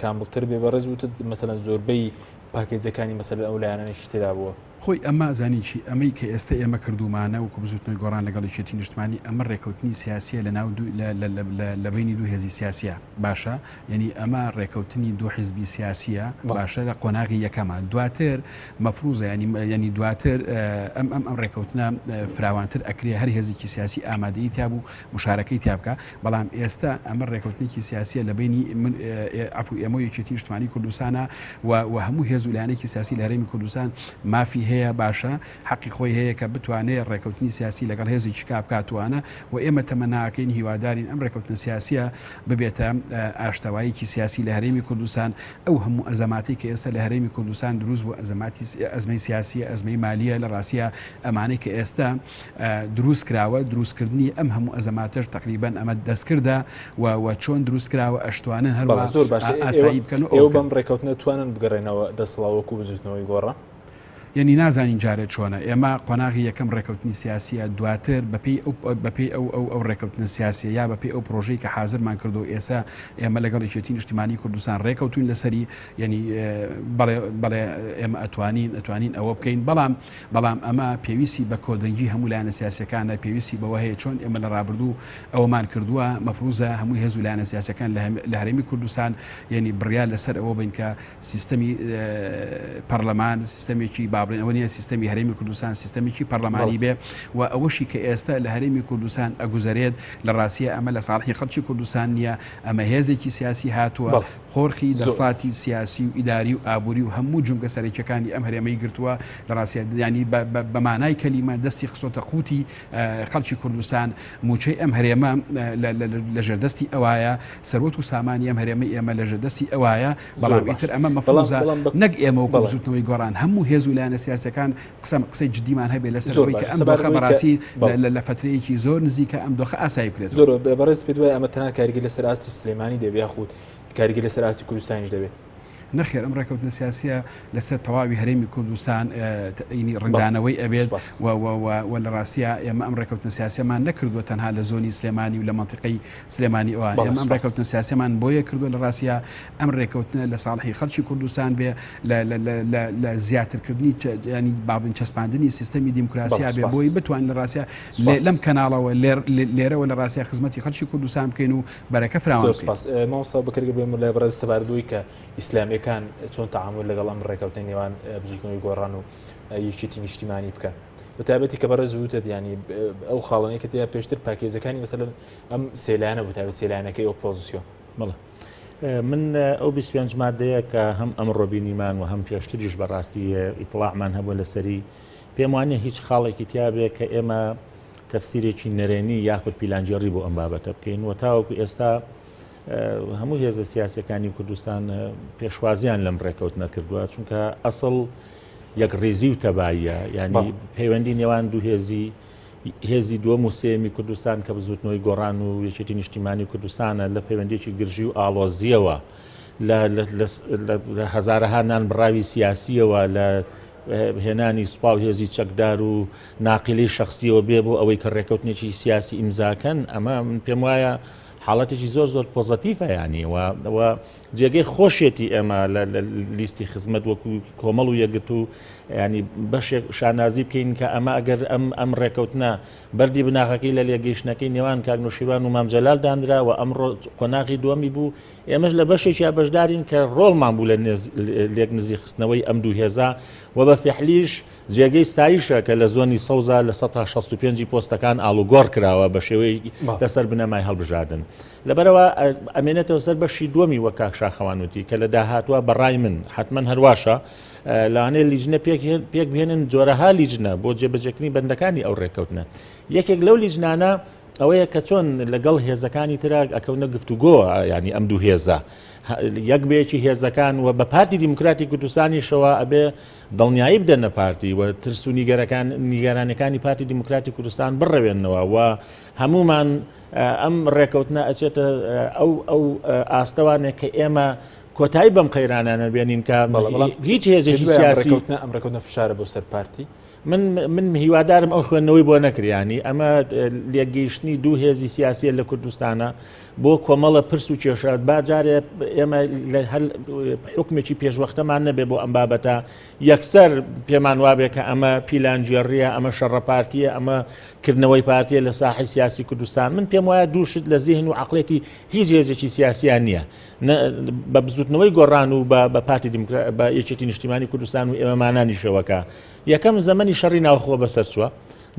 کامڵتر بێ؟ بەڕێز وتت مەسەلەن زۆربەی پاکێجەکانی مەسەلەن ئەو لایەنانەشی تێدا بووە. خۆی ئەمە ئەزانی چی، ئەمەی کە ئێستە ئێمە کردوومانە وەکو بزووتنەوەی گۆڕان لەگەڵ یەکێتی نیشتمانی ئەمە ڕێکەوتنی سیاسیە لە ناو دوو لە لە لە لە بەینی دوو هێزی سیاسیە باشە یەنی ئەمە ڕێکەوتنی دوو حیزبی سیاسیە باشە لە قۆناغی یەکەمە دواتر مەفروزە ینی ینی دواتر ئەم ئەم ئەم ڕێکەوتنە فراوانتر ئەکرێ هەر هێزێکی سیاسی ئامادەی تیا بوو مشارەکەی تیا بکە بەڵام ئێستا ئەمە ڕێکەوتنێکی سیاسیە لە بینی من عفو ئێمە و یەکێتی نیشتمانی کوردستانە و و هەموو هێز و لایەنێکی سیاسی لە هەرێمی کوردستان مافی هەیە باشە حەقی خۆی هەیە کە بتوانێ ڕێکەوتنی سیاسی لەگەڵ هێزێکی کا بکاتوانە و ئێمە تەمەناکەین هیوادارین ئەم ڕێکەوتنە سیاسیە ببێتە ئاشتەواییەکی سیاسی لە هەرێمی کوردستان، ئەو هەموو ئەزەماتەی کە ئێستا لە هەرێمی کوردستان دروست بوو ئەزەماتی ئەزمەی سیاسیە، ئەزمەی مالیە، لە ڕاستیا ئەمانەی کە ئێستا دروست کراوە، دروستکردنی ئەم هەموو ئەزەماتەش تەقریبەن ئەمە دەستکردە و و چۆن دروست کراوە ئەشتوانن هەروە زۆر باشە ئاسایی بکەن و ئێوە بەم ڕێکەوتنە توانن بگەڕێنەوە دەسەڵات وەکوو بزوتنەوەی گۆڕان؟ یەنی نازانین جارێ چۆنە، ئێمە قۆناغی یەکەم ڕێکەوتنی سیاسیە، دواتر بەپێی ئەو بەپێی ئەو ئەو ئەو ڕێکەوتنە سیاسیە یا بەپێی ئەو پرۆژەی کە حازرمان کردو ئێسە ئێمە لەگەڵ یەکێتی نیشتیمانی کوردستان ڕێکەوتوین لەسەری یەنی بەڵێ بەڵێ ئێمە ئەتوانین ئەتوانین ئەوە بکەین بەڵام بەڵام ئەمە پێویستی بە کۆدەنگی هەموو لایەنە سیاسیەکانە پێویستی بەوە هەیە چۆن ئێمە لە ڕابردوو ئەوەمان کردووە مەفروزە هەموو هێز و لایەنە سیاسیەکان لە هەرێمی کوردستان یەنی بڕیار لەسەر ئەوە بین کە سیستەمی پەرلەمان سیستەمێکی با بڵێن ئەوە نیە سیستەمی هەرێمی کوردستان سیستەمێکی پەرلەمانی بێ و ئەوەشی کە ئێستا لە هەرێمی کوردستان ئەگوزەرێت لە ڕاستیە ئەمە لە ساڵحی خەڵکی کوردستان نییە ئەمە هێزێکی سیاسی هاتووە قۆرخی دەسڵاتی سیاسی و ئیداری و ئابووری و هەموو جومگە سەرەکیەکانی ئەم هەرێمەی گرتووە لە ڕاستیە ینی بە مانای کەلیمە دەستی خستۆتە قوتی خەڵکی کوردستان مووچەی ئەم هەرێمە لە ژێردەستی ئەوایە سەروەت و سامانی ئەم هەرێمەی ئێمە لە ژێردەستی ئەوایە بەڵام ئیتر ئەمە مەفروزە نەک ئێمە وەکو بزوتنەوەی گۆڕان هەموو هێز و لایەنە سیاسەکان قسە قسەی جدیمان هەبێ لەسەر ئەوەی کە ئەم دۆخە بەڕاستی لە فەترەیەکی زۆر نزیکە ئەم دۆخە ئاسایی بکرێت. زۆر بەڕێز پێت وایە ئەمە تەنها کاریگەری لەسەر ئاستی سلێمانی دەبێت یاخود کاریگەری لەسەر ئاستی کوردستانیش دەبێت؟ نەخێر ئەم ڕێکەوتنە سیاسیە لەسەر تەواوی هەرێمی کوردستان ینی ڕنگدانەوەی ئەبێت و لە ڕاستیا ئێمە ئەم ڕێکەوتنە سیاسیەمان نەکردووە تەنها لە زۆنی سلێمانی و لە مەنتیقەی سلێمانی ئەوە ئێمە ئەم ڕێکەوتنە سیاسیەمان بۆیە کردووە لە ڕاستیا ئەم ڕێکەوتنە لە ساڵحی خەڵکی کوردستان بێ لە زیاترکردنی ینی بابن چەسپاندنی سیستەمی دیموکراسیا بێ بۆی بتوانین لە ڕاستیا لەم کەناڵەوە لێرەوە لە ڕاستیا خزمەتی خەڵکی کوردستان بکەین و بەرەکە فراوان زۆر سپاس مامۆستا بەکر گەر بێمە لای بەڕێز سەبارەت بەوەی کە ئیسلامیەکان چۆن تەعامول لەگەڵ ئەم ڕێکەوتنەی نێوان بزوتنەوەی گۆڕان و یەکێتی نیشتیمانی بکەن بە تایبەتی کە بەڕێز وتت ینی ئەو خاڵانەی کە تیا پێشتر پاکێجەکانی مەسەلەن ئەم سێلایەنە بوو تایبەت سێلایەنەکەی ئۆپۆزیسیۆن. بەڵێ من ئەو 25 مادەیە کە هەم ئەمڕۆ بینیمان و هەم پێشتریش بەڕاستی ئیتڵاعمان هەبوو لەسەری پێم وانە هیچ خاڵێکی تیاابێ کە ئێمە تەفسیرێکی نەرێنی یاخود پیلانگێڕی بۆ ئەم بابەتە بکەین و تاوەکو ئێستا هەموو هێزە سیاسەکانی کوردستان پێشوازیان لەم ڕێکەوتنە کردووە چونکە ئەسڵ یەکڕیزی و تەباییە ینی پەیوەندی نێوان دوو هێزی هێزی دووەم و سێمی کوردستان کە بزوتنەوەی گۆڕان و یەکێتی نیشتیمانی کوردستانە لە پەیوەندێکی گرژی و ئاڵۆزیەوە لە هەزارەها نان بڕاوی سیاسیەوە لە هێنانی سوپا و هێزی چەکدار و ناقیلەی شەخسیەوە بێ بۆ ئەوەی کە ڕێکەوتنێکی سیاسی ئیمزاکەن ئەمە من پێم وایە حاڵەتێکی زۆر زۆر پۆزەتیفە ینی و جێگەی خۆشیەتی ئێمە لە لیستی خزمەت وەکو کۆمەڵ و یەکگرتوو ینی بەشێک شانازی بکەین کە ئەمە ئەگەر ئەم ئەم ڕێکەوتنە بەردی بناغەکەی لە لێگەیشتنەکەی نێوان کاک نوشیروان و مام جەلال دانرا و ئەمڕۆ قۆناغی دووەمی بوو ئێمەش لە بەشێکیا بەشدارین کە ڕۆڵمان بوو لە لێک نزیک خستنەوەی ئەم دوو هێزە و بە فیعلیش جێگەی ستایشە کە لە زۆنی سەوزا 65% ی پۆستەکان ئاڵوگۆڕ کراوە بە شێوەی لەسەر بنەمای هەڵبژاردن. لەبەرئەوە ئەمێنێتەوە سەر بەشی دووەمی وەک کاک شاخەوان وتی کە لە داهاتووە بە ڕای من حەتمەن هەرواشە لەوانەیە لیژنە پێک بهێنن جۆرەها لیژنە بۆ جێبەجێکردنی بەندەکانی ئەو ڕێککەوتنە یەکێک لەو لیژنانە ئەوەیە کە چۆن لەگەڵ هێزەکانی ترا ئەکەونە گفتوگۆ ینی ئەم دوو هێزە یەک بەیەکی هێزەکان و بە پارتی دیموکراتی کوردستانیشەوە ئەبێ دڵنیایی بدەنە پارتی و ترس و نیگەرەکان نیگەرانەکانی پارتی دیموکراتی کوردستان بڕەوێنەوە و هەمومان ئەم ڕێکەوتنە ئەچێتە ئەو ئەو ئاستەوانێک کە ئێمە کۆتایی بەم قەیرانانە بێنین کە هیچ هێزێکی سیاسی ئەم ڕێکەوتنە فشارە بۆ سەر پارتی من من هیوادارم ئەو خوێندنەوەی بۆ نەکریانی ئەمە لێکگەیشتنی دوو هێزی سیاسیە لە کوردستانە بۆ کۆمەڵە پرس و کێشات با جارێ ئێمە حکمێکی پێشوەختەمان نەبێ بۆ ئەم بابەتە یەکسەر پێمان وابێ کە ئەمە پیلانگێڕیە ئەمە شەڕە پارتیە ئەمە کردنەوەی پارتیە لە ساحی سیاسی کوردستان من پێم وایە دوو شت لە زیهن و عقلێتی هیچ هێزێکی سیاسیان نییە بە بزوتنەوەی گۆڕان و بە پارتی بە یەکێتی نیشتیمانی کوردستان و ئێمەمانانیشەوەکە یەکەم زەمەنی شەڕی ناوخۆ بەسەر چووە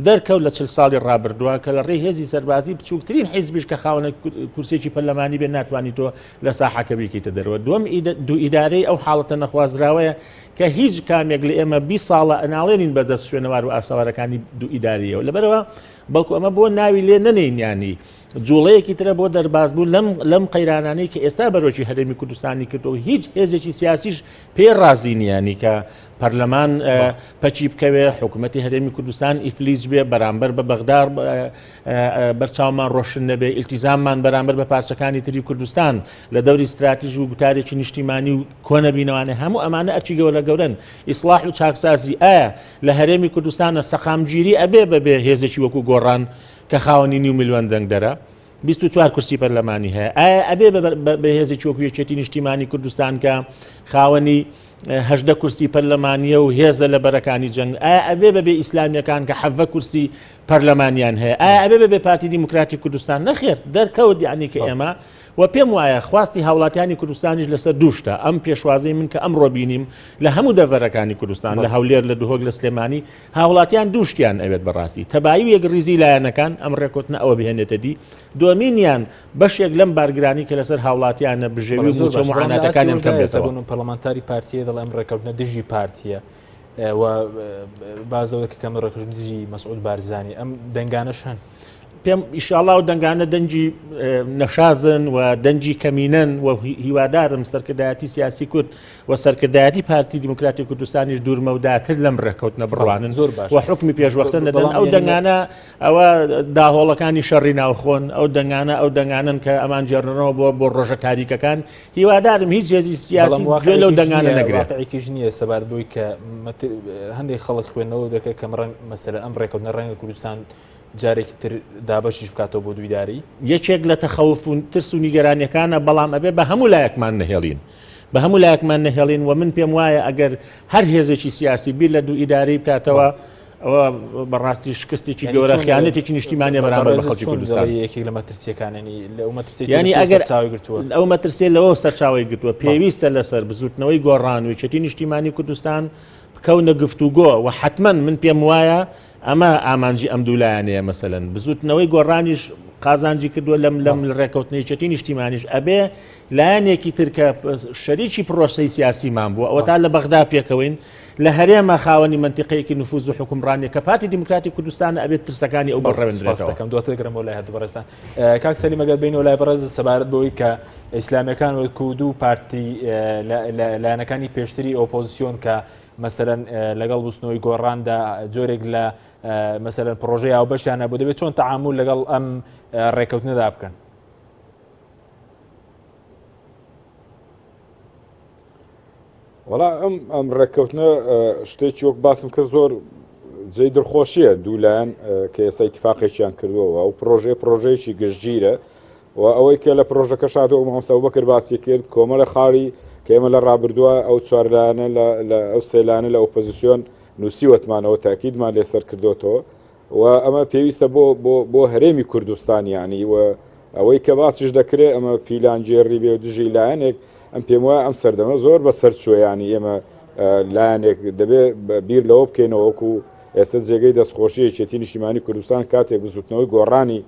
دەرکەوت لە چل ساڵی ڕابردووە کە لە ڕێی هێزی سەربازی بچووکترین حیزبیش کە خاوەنە کورسێکی پەرلەمانی بێ ناتوانانی تۆ لە ساحەکە بیکەیتە دەرەوە. دووەم دوو ئیدارەی ئەو حاڵەتە نەخوازراوەیە کە هیچ کامێک لە ئێمە 20 ساڵە ئەناڵێنین بەدەست شوێنەوار و ئاسەوارەکانی دوو ئیداریەوە لەبەرەوە بەڵکو ئەمە بۆ ناوی لێ نەنێین ینی جوڵەیەکی ترە بۆ دەربازبوون لەم لەم قەیرانانەی کە ئێستا بەرۆکی هەرێمی کوردستانی کردو هیچ هێزێکی سیاسیش پێ ڕازی نییە کە پەرلەمان پەکی بکەوێ حکوومەتی هەرێمی کوردستان ئیفلیج بێ بەرامبەر بە بەغدار بەرچاومان ڕۆشن نەبێ ئیلتیزاممان بەرامبەر بە پارچەکانی تری کوردستان لە دەوری ستراتیژ و گوتارێکی نیشتیمانی و کۆنەبینەوانە هەموو ئەمانە ئەرکی گەورە گەورن ئیسلاح و چاکسازی ئایا لە هەرێمی کوردستانە سەقامگیری ئەبێ بەبێ هێزێکی وەکو گۆڕان کە خاوەنی نیو ملیۆن دەنگدەرە 24 کورسی پەرلەمانی هەیە ئایا ئەبێ بە هێزێکی وەکو یەکێتی نیشتیمانی کوردستان کە خاوەنی 18 کورسی پەرلەمانیە و هێزە لە بەرەکانی جەنگ ئایا ئەبێ بەبێ ئیسلامیەکان کە حەڤە کورسی پەرلەمانیان هەیە ئایا ئەبێ بەبێ پارتی دیموکراتی کوردستان نەخێر دەرکەوت یعنی کە ئێمە و پێم وایە خواستی هاوڵاتیانی کوردستانیش لەسەر دوو شتە ئەم پێشوازەی من کە ئەمڕۆ بینیم لە هەموو دەڤەرەکانی کوردستان لە هەولێر لە دهۆک لە سلێمانی هاوڵاتیان دوو شتیان ئەوێت بەڕاستی تەبایی و یەکڕیزی لایەنەکان ئەم ڕێکوتنە ئەوە بهێنێتە دی دومینیان بەشێک لەم بارگرانی کە لەسەر هاوڵاتیانە بژێوی و مووچە معاناتەکانیان کەم بێتەوە. پەرلەمانتاری پارتیە دەڵێ ئەم ڕێککەوتنە دژی پارتیە و باز لەوە کە کەم ڕێککەوتن دژی مەسعود بارزانی ئەم دەنگانەش هەن. پێم ئیشاڵا و دەنگانە دەنگی نەشازن و دەنگی کەمینەن و هیوادارم سەرکردایەتی سیاسی کورد و سەرکردایەتی پارتی دیموکراتی کوردستانیش دوورمەوداتر لەم ڕێککەوتنە بڕوانن زۆر باش و حکمی پێشوەختە نەدەن ئەو دەنگانە ئەوە داهۆڵەکانی شەڕی ناوخۆن ئەو دەنگانە ئەو دەنگانن کە ئەمان جێڕنەوە بۆ بۆ ڕۆژە تاریکەکان هیوادارم هیچ هێزی سیاسی گوێ لەو دەنگانە نەگرێت واقعێکیش نییە سەبارەت بۆی کە هەندێک خەڵک خوێندنەوە دەکە کەم ڕەنگ مەسەلە ئەم ڕێکەوتنە ڕەنگە کوردستان جارێکی تر دابەشیش بکاتەوە بۆ دوویداری. یەکێک لە تەخەوف و ترس و نیگەرانیەکانە، بەڵام ئەبێ بە هەموو لایەکمان نەهێڵین بە هەموو لایەکمان نەهێڵین و من پێم وایە ئەگەر هەر هێزێکی سیاسی بیر لە دوو ئیدارەی بکاتەوە ئەوە بەڕاستی شکستێکی گەورە خیانەتێکی نیشتیمانیە بەرامبەر بە خەڵکی کوردستان. یەکێک لە مەترسیەکاننی لەو مەترسی یعنی ئەگەر چاوی گرتووە ئەو مەترسیە لەوە سەرچاوی گرتووە پێویستە لەسەر بزوتنەوەی گۆڕان و یەکێتی نیشتیمانی کوردستان بکەونە گفتوگۆ و حتمما من پێم وایە ئەمە ئامانجی ئەم دوو لایەنەیە مەسەلەن بزوتنەوەی گۆڕانیش قازانجی کردووە لەم لەم ڕێکەوتنە یەکێتی نیشتیمانیش ئەبێ لایەنێکی تر کە شەریکی پرۆسەی سیاسیمان بووە ئەوە تا لە بەغدا پێکەوەین لە هەرێمە خاوەنی منتیقەیەکی نفوز و حکومڕانیە کە پارتی دیموکراتی کوردستان ئەبێت ترسەکانی ئەو بڕەوێندرێتەوە. دەکەم دواتر دەگەڕێمەوە لای هەردوو بەڕێزتان. کاک سەلیم ئەگەر بینەوە لای بەڕێز سەبارەت بەوەی کە ئیسلامیەکان وەکو دوو پارتی لایەنەکانی پێشتری ئۆپۆزیسیۆن کە مەسەلەن لەگەڵ بزوتنەوەی گۆڕاندا جۆرێک لە مەسەلەن پرۆژەی هاوبەشیان هەبوو دەبێت چۆن تەعامول لەگەڵ ئەم ڕێکەوتنەدا بکەن؟ وەڵا ئەم ئەم ڕێککەوتنە شتێکی وەک باسم کرد زۆر جێی دڵخۆشیە دوو لایەن کە ئێستا ئیتفاقێکیان کردووە ئەو پرۆژەیە پرۆژەیەکی گشتگیرە و ئەوەی کە لە پرۆژەکە شادۆ مامۆستا ئەبوبەکر باسی کرد کۆمەڵە خاڵی کە ئێمە لە ڕابردووە ئەو چوار لایەنە لە ئەو سێ لایەنە لە ئۆپۆزیسیۆن نووسیوەتمانەوە تاکیدمان لێسەر کردوتەوە و ئەمە پێویستە بۆ بۆ بۆ هەرێمی کوردستان یعنی و ئەوەی کە باسیش دەکرێت ئەمە پیلانگێڕی بێ و دژی لایەنێک ئەم پێم وایە ئەم سەردەمە زۆر بە سەرچووە یعنی ئێمە لایەنێک دەبێ بیر لەوە بکەینەوە وەکو ئێستا جێگەی دەستخۆشی یەکێتی نیشتیمانی کوردستان کاتێک بزوتنەوەی گۆڕانی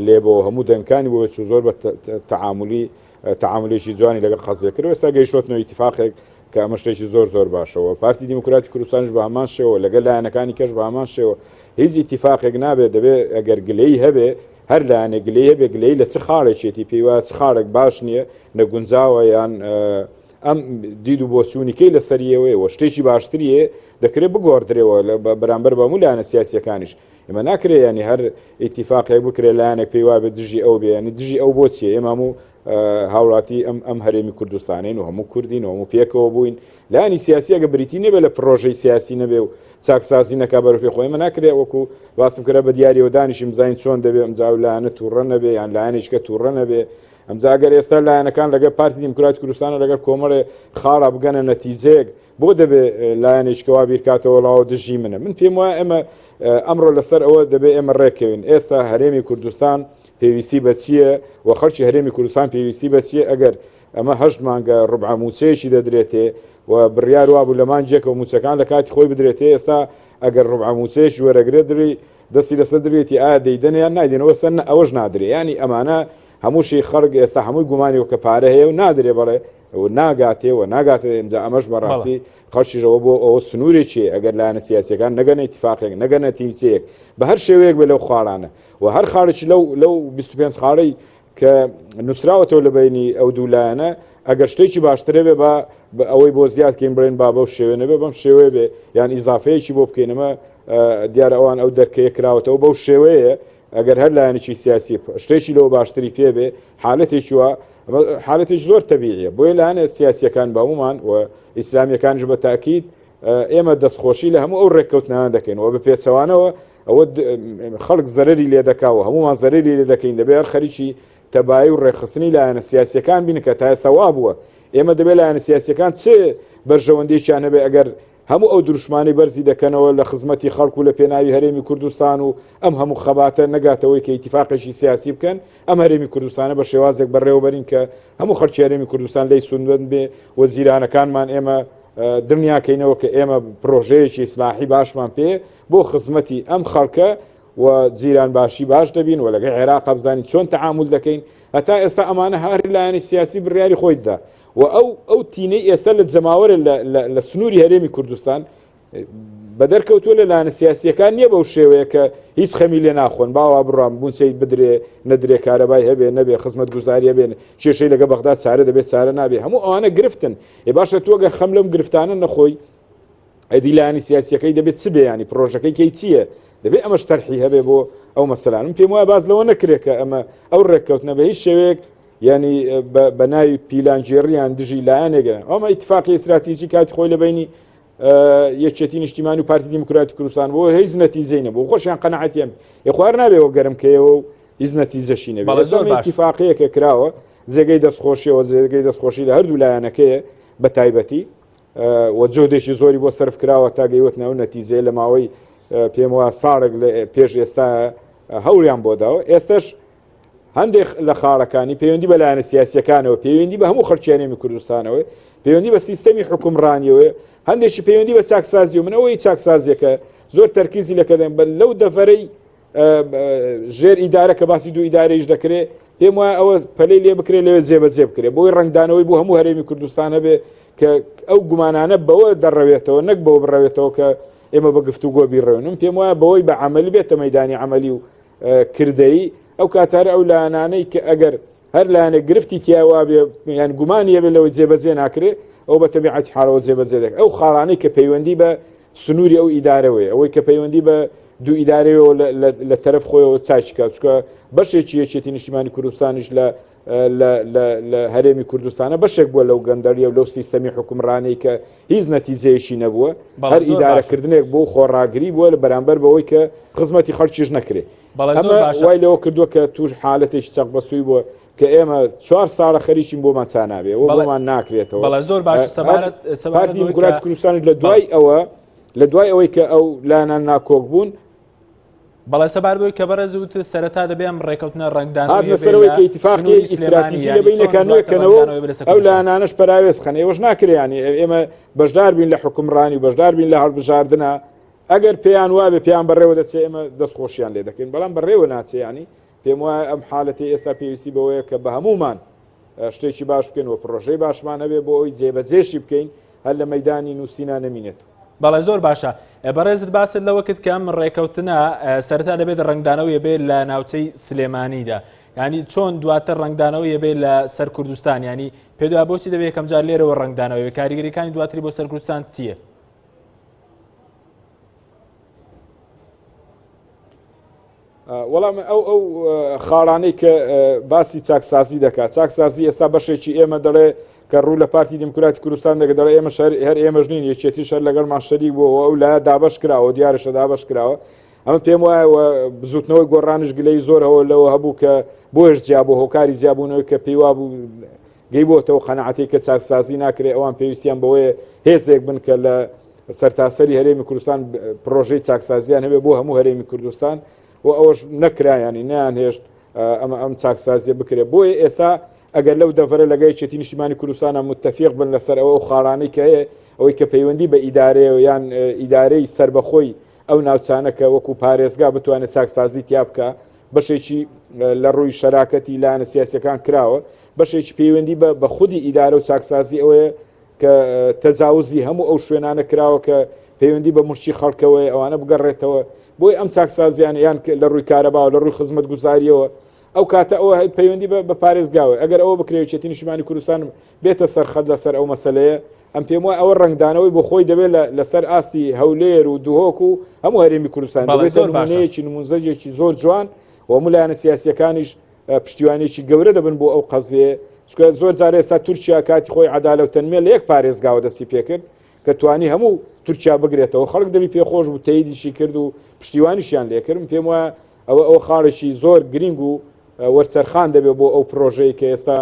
لێ بۆ هەموو دەنگکانی بۆ چوو زۆر بە تەعاملی تەعاملێکی جوانی لەگەڵ قەزیە کرد ئێستا گەیشتۆتنەوە ئیتفاقێک کە ئەمە شتێکی زۆر زۆر باشەوە پارتی دیموکراتی کوردستانش بە هەمان شێوە لەگەڵ لایەنەکانی کەش بە هەمان شێوە هیچ ئیتفاقێک نابێت دەبێت ئەگەر گلەی هەبێ هەر لایەنێک گلەی هەبێ گلەی لە چ خاڵێکێتی پێی وایە چ خاڵێک باش نییە نەگونجاوە یان ئەم دید و بۆچوونیکەی لەسەریەوەی و شتێکی باشتریە دەکرێت بگۆڕدرێەوە لە بەرامبەر بە هەموو لایەنە سیاسیەکانیش ئێمە ناکرێ ینی هەر ئیتیفاقێک بکرێت لایەنێک پێی وابێت دژی ئەو بێ ینی دژی ئەو بۆ چیە ئێمە هەموو. هاوڵاتی ئەم ئەم هەرێمی کوردستانین و هەموو کوردین و هەموو پێکەوە بووین لایەنی سیاسی ئەگە بریتی نەبێ لە پرۆژەی سیاسی نەبێ و چاکسازی نەکا بەرەو پێ خۆی ئێمە ناکرێ وەکو باسم کرا بە دیاریەوە دانیشیم بزانین چۆن دەبێ ئەمجا و لایەنە تووڕە نەبێ یان لایەنێکە تووڕە نەبێ ئەمجا ئەگەر ئێستا لایەنەکان لەگەڵ پارتی دیموکراتی کوردستانە لەگەڵ کۆمەڵێ خاڵا بگەنە نەتیجەیەک بۆ دەبێ لایەنێکیکە وا بیرکاتەوە ڵاوە دژی منە من پێم وایە ئێمە ئەمڕۆ لەسەر ئەوە دەبێ ئێمە ڕێکەوین ئێستا هەرێمی کوردستان پێویستی بە چییە و خەڵکی هەرێمی کوردستان پێویستی بە چییە ئەگەر ئەمە هەشت مانگە ڕبع موچەیەکی دەدرێتێ و بڕیار وابوو لە مانگێکەوە موچەکان لە کاتی خۆی بدرێتێ ئێستا ئەگەر ڕبع موچەیەکی وەرەگرێت دری دەستی لەسەر درێتی ئایا دەیدەن یان نایدەنەوە سەر ئەوەش نادرێ ینی ئەمانە هەمووشی خەڵک ئێستا هەمووی گومانی وکە پارە هەیە و نادرێ بەڵێ و ناگاتێ و ناگاتێ ئمجا ئەمەش بەڕاستی خەڵکیشەوە بۆ ئەوە سنوورێکی ئەگەر لایەنە سیاسەکان نەگەنە ئیتفاقێک نەگەنە تیچەیەک بە هەر شێوەیەک بێ لەو خاڵانە و هەر خاڵێکی لەو لەو 25 خاڵی کە نووسراوەتەوە لە بینی ئەو دوو لایەنە ئەگەر شتێکی باشترە بێ بە ئەوەی بۆ زیاد کەین بڵێن با بەو شێوێ نەبێ بەم شێوەیە بێ یان ئیزافەیەکی بۆ بکەینەمە دیارە ئەوان ئەو دەرکەیە کراوەتەوە بەو شێوەیە ئەگەر هەر لایەنێکی سیاسی شتێکی لەوە باشتری پێ بێ حالەتێکی وا حالەتێکی زۆر تەبیعیە بۆیە لایەنە سیاسیەکان بەهمومان و ئیسلامیەکانش بە تاکید ئێمە دەستخۆشی لە هەموو ئەو ڕێککەوتنانە دەکەین و بە پێچەوانەوە ئەوە خەڵک زەرری لێ دەکا و هەمومان زەرری لێ دەکەین دەبێ هەر خەریکی تەبایی و ڕێکخستنی لایەنە سیاسیەکان بین کە تا ئێستا وا بووە ئێمە دەبێت لایەنە سیاسیەکان چ بەرژەوەندیەکیان هەبێ ئەگەر هەموو ئەو دروشمانەی بەرزی دەکەنەوە لە خزمەتی خەڵک و لە پێناوی هەرێمی کوردستان و ئەم هەموو خەباتە نەگاتەوەی کە ئیتیفاقێکی سیاسی بکەن ئەم هەرێمی کوردستانە بە شێوازێک بەڕێوەبەرین کە هەموو خەڵکی هەرێمی کوردستان لێی سوودمەند بێ و جیرانەکانمان ئێمە دڵنیاکەینەوە کە ئێمە پرۆژەیەکی ئیسلاحی باشمان پێ بۆ خزمەتی ئەم خەڵکە و جیران باشی باش دەبین و لەگەڵ عێراق بزانین چۆن تەعامول دەکەین هەتا ئێستا ئەمانە هەر لایەنی سیاسی بڕیاری خۆی دا و ئەو ئەو تینەی ئێستا لە جەماوەرە لە سنووری هەرێمی کوردستان بەدەر کەوتووە لە لایەنە سیاسیەکان نییە بەو شێوەیە کە هیچ خەمی لێ ناخۆن باوا بڕام بوونچەی بدرێ نەدرێ کارەبای هەبێ نەبێ خزمەت گوزاری هەبێن کێشەی لەگە بەغدا چارە دەبێت چارە نابێ هەموو ئەوانە گرفتن ئێ باشە تۆ گەر خەم لەم گرفتانە نەخۆی ئەدی لایەنی سیاسیەکەی دەبێت چ بێ ینی پرۆژەکەی کەی چییە دەبێت ئەمەش تەرحی هەبێ بۆ ئەو مەسەلانم پێم وایە باز لەوە نەکرێت کە ئەمە ئەو ڕێککەوتنە بە هیچ شێوەیەک ینی بە ناوی پیلانگێڕیان دژی لایەنێک ئەمە ئیتفاقی ئیستراتیژی کاتی خۆی لە بینی یەکێتی نیشتیمان و پارتی دیموکراتی کوردستان بۆ هیچ نەتیجەی نەبوو خۆشیان قەناعەتیان خوار نابێەوە گەرمکەیەوە و هیچ نەتیجەشی نەبێت زۆر ئیتفاقەیەکە کراوە جێگەی دەستخۆشیەوە جێگەی دەستخۆشی لە هەردوو لایەنەکەیە بە تایبەتی و جۆدێکی زۆری بۆ سەرف کراوە تا گەیوەتنە ئەو نەتیجەیە لە ماوەی پێم وایە ساڵێک پێش ئێستا هەوڵیان بۆ داوە ئێستش هەندێک لە خاڵەکانی پەیوەندی بە لایەنە سیاسیەکانەوە پەیوەندی بە هەموو خەڵکی هەرێمی کوردستانەوە پەیوەندی بە سیستەمی حکومڕانیەوە هەندێکی پەیوەندی بە چاکسازی و منەوەی چاکسازیەکە زۆر تەرکیزی لەکەدەن بە لەو دەڤەرەی ژێر ئیدارە کە باسی دوو ئیدارەیش دەکرێت پێم وایە ئەوە پەلەی لێ بکرێت لەوێ جێبەجێ بکرێت بۆی ڕەنگدانەوەی بۆ هەموو هەرێمی کوردستان هەبێ کە ئەو گومانانە بەوە دەڕەوێتەوە نەک بەوە بڕەوێتەوە کە ئێمە بە گفتوگۆ بیڕێنم پێم وایە بەوەی بە عملی بێتە مەدانی عملی و کردەیی ئەو کاتارە ئەو لایەنانەی کە ئەگەر هەر لایەنێک گرفتی تیا وابێ یان گومانی هەبێ لەوەی جێبەجێ ناکرێ ئەو بە تەبیعەتی حاڵەوە جێبەجێ دەکات ئەو خاڵانەی کە پەیوەندی بە سنووری ئەو ئیدارەوەی ئەوەی کە پەیوەندی بە دوو ئیدارەیەوە لە تەرەف خۆیەوە چاچکە چکە بەشێکی یەکێتی نیشتیمانی کوردستانیش لە لە هەرێمی کوردستانە بەشێک بووە لەو گەندەڵیە و لەو سیستەمی حکومڕانی کە هیچ نەتیجەیەکی نەبووە هەر ئیدارەکردنێک بۆ خۆڕاگری بووە لە بەرامبەر بەوەی کە خزمەتی خەڵکیش نەکرێت ئەمە وای لەوە کردووە کە توش حالەتێکی چەقبەستووی بووە کە ئێمە چوار ساڵە خەریکین بۆمان چانابێ و بۆمان ناکرێتەوە بەڵێ زۆر باش سەبارەت پارتی دیموکراتی کوردستانیش لە دوای ئەوە لە دوای ئەوەی کە ئەو لایەنان ناکۆک بوون بەڵێ سەبار بۆی کە بەڕێز وت سەرەتا دەبێ ئەم ڕێکەوتنە ڕەنگدانەوەی هاتنە سەرەوەی کە ئیتفاقی ئیستراتیژی لە بینەکان نوێکەنەوە ئەو لایەنانەش پەراوێز خەن ئێوەش ناکرێ ئێمە بەشدار بین لە حکومڕانی و بەشدار بین لە هەڵبژاردنە ئەگەر پێیان وابێ پێیان بەڕێوە دەچێ ئێمە دەستخۆشیان لێ دەکەین بەڵام بەڕێوە ناچێ ینی پێم وایە ئەم حالەتی ئێستا پێویستی بەوەیە کە بە هەمومان شتێکی باش بکەین و پرۆژەی باشمان هەبێ بۆ ئەوی جێبەجێشی بکەین هەر لە مەدانی نووسینا نەمینێت. بەڵێ زۆر باشە بەڕێزت باست لەوە کرد کە ئەم ڕێکەوتنە سەرەتا دەبێت ڕەنگدانەوە یەبێ لە ناوچەی سلێمانیدا ینی چۆن دواتر ڕەنگدانەوە یەبێ لە سەر کوردستان ینی پێدا بۆچی دەبێت یەکەم جار لێرەوە ڕەنگدانەوەی کاریگەریەکانی دواتری بۆ سەر کوردستان چییە؟ وەڵام ئەو ئەو خاڵانەی کە باسی چاکسازی دەکات چاکسازی ئێستا بەشێکی ئێمە دەڵێ کە ڕوو لە پارتی دیموکراتی کوردستان دەگە دەڵێ ئێمە شەر هەر ئێمەش نین یەکێتی شەر لەگەڵمان شەریک بووەوە ئەو لایە دابەش کراوە دیارشە دابەش کراوە ئەمە پێم وایە بزوتنەوەی گۆڕانش گلەی زۆر هەوە لەوە هەبوو کە بۆش جیا بۆ هۆکاری جیابوونەوەی کە پێیوا بوو گەی بۆتەوە قەنەعەتی کە چاکسازی ناکرێ ئەوان پێویستیان بەوەیە هێزێک بن کە لە سەرتاسەری هەرێمی کوردستان پرۆژەی چاکسازیان هەبێ بۆ هەموو هەرێمی کوردستان و ئەوەش نەکرایانی نیان هێشت ئەمە ئەم چاکسازیە بکرێت بۆیە ئێستا ئەگەر لەو دەڤەرە لەگە یەکێتی نیشتیمانی کوردستانە متتەفیق بن لەسەر ئەوە ئەو خاڵانەی کە هەیە ئەوەی کە پەیوەندی بە ئیدارەیە یان ئیدارەی سربەخۆی ئەو ناوچانە کە وەکو پارێزگا بتوانێت چاکسازی تیا بکە بەشێکی لە ڕووی شەراکەتی لایەنە سیاسەکان کراوە بەشێکی پەیوەندی بە خودی ئیدارە و چاکسازی ئەوەیە کە تەجاوزی هەموو ئەو شوێنانە کراوە کە پەیوەندی بە مشتی خەڵکەوەی ئەوانە بگەڕێتەوە بۆی ئەم چاکسازیان یان لە ڕووی کارەباوە لە ڕووی خزمەت گوزاریەوە ئەو کاتە ئەوە پەیوەندی بە پارێزگاوە ئەگەر ئەوە بکرێت یەکێتی نیشتمانی کوردستان بێتە سەرخەت لەسەر ئەو مەسلەیە ئەم پێم وایە ئەوە ڕەنگدانەوەی بۆ خۆی دەبێت لەسەر ئاستی هەولێر و دهۆک و هەموو هەرێمی کوردستان دەبێتە نمونەیەکی نمونزەجێکی زۆر جوان و هەموو لایەنە سیاسیەکانیش پشتیوانێکی گەورە دەبن بۆ ئەو قەزیە چونکە زۆر جار ئێستا تورکیا کاتی خۆی عەدالە و تەنمیە لە یەک پارێزگاوە دەستی پێکرد کە توانی هەموو تورکیا بگرێتەوە خەڵک دەبی پێخۆش بوو تەیدیشی کرد و پشتیوانیشیان لێکردم پێم وایە ئەوە ئەو خاڵێکی زۆر گرنگ و وەرچەرخان دەبێت بۆ ئەو پرۆژەی کە ئێستا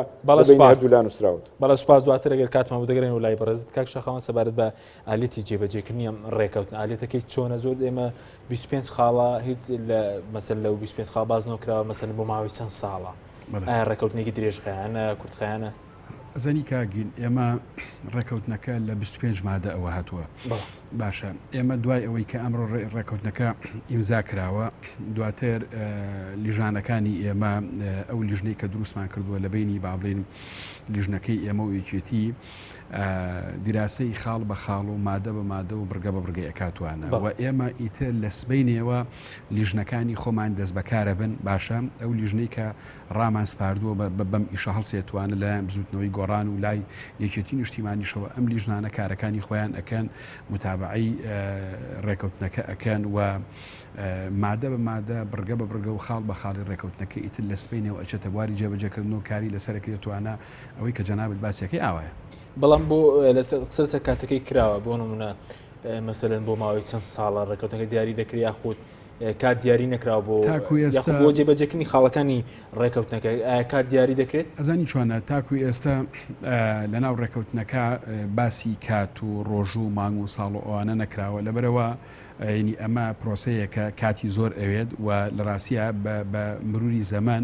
هەردوولا نووسراوت. بەڵێ سوپاس دواتر ئەگەر کاتمان بوو دەگەرێنەوە لای بەڕێزت کاک شاخەوان سەبارەت بە ئالیەتی جێبەجێکردنی ئەم ڕێکەوتن ئالیەتەکەی چۆنە زۆر ئێمە 25 خاڵە هیچ لە مەسەل لەو 25 خاڵ باز نۆکراوە مەسەل بۆ ماوەی چەند ساڵە ئایا ڕێکەوتنێکی درێژخایەنە کورتخایەنە ئەزانی کاک گین ئێمە ڕێکەوتنەکە لە 25 مادە ئەوە هاتووە باشە ئێمە دوای ئەوەی کە ئەمڕۆ ڕێکەوتنەکە ئیمزا کراوە دواتر لیژانەکانی ئێمە ئەو لیژنەی کە دروستمان کردووە لە بینی با بڵین لیژنەکەی ئێمە و یەکێتی دیراسەی خاڵ بە خاڵ و مادە بە مادە و بڕگە بە بڕگەی ئەکاتوانە و ئێمە ئیتر لە سبەینێوە لیژنەکانی خۆمان دەست بەکارە بن باشە ئەو لیژنەی کە ڕامان سپاردووە بە بەم ئیشە هەڵسێتوانە لەلایەن بزوتنەوەی گۆڕان و لای یەکێتی نیشتیمانیشەوە ئەم لیژنانە کارەکانی خۆیان ئەکەن متابعەی ڕێکەوتنەکە ئەکەن و مادە بە مادە بڕگە بە بڕگە و خاڵ بە خاڵی ڕێکەوتنەکە ئیتر لە سبەینێوە ئەچێتە بواری جێبەجێکردن و کاری لەسەرەکرێتوانە ئەوەی کە جەنابت باسیەکەی ئاوایە. بەڵام بۆ لەسەر قسە لەسەر کاتەکەی کراوە بۆ نمونە مەسەلەن بۆ ماوەی چەند ساڵە ڕێکەوتنەکە دیاری دەکرێت یاخود کات دیاری نەکراوە بۆ تاکو ئێستا بۆ جێبەجێکردنی خاڵەکانی ڕێکەوتنەکە ئایا کات دیاری دەکرێت؟ ئەزانی چۆنە تاکو ئێستا لەناو ڕێکەوتنەکە باسی کات و ڕۆژ و مانگ و ساڵ و ئەوانە نەکراوە لەبەرەوە ینی ئەمە پرۆسەیەکە کاتی زۆر ئەوێت و لە ڕاستە بە مروری زەمان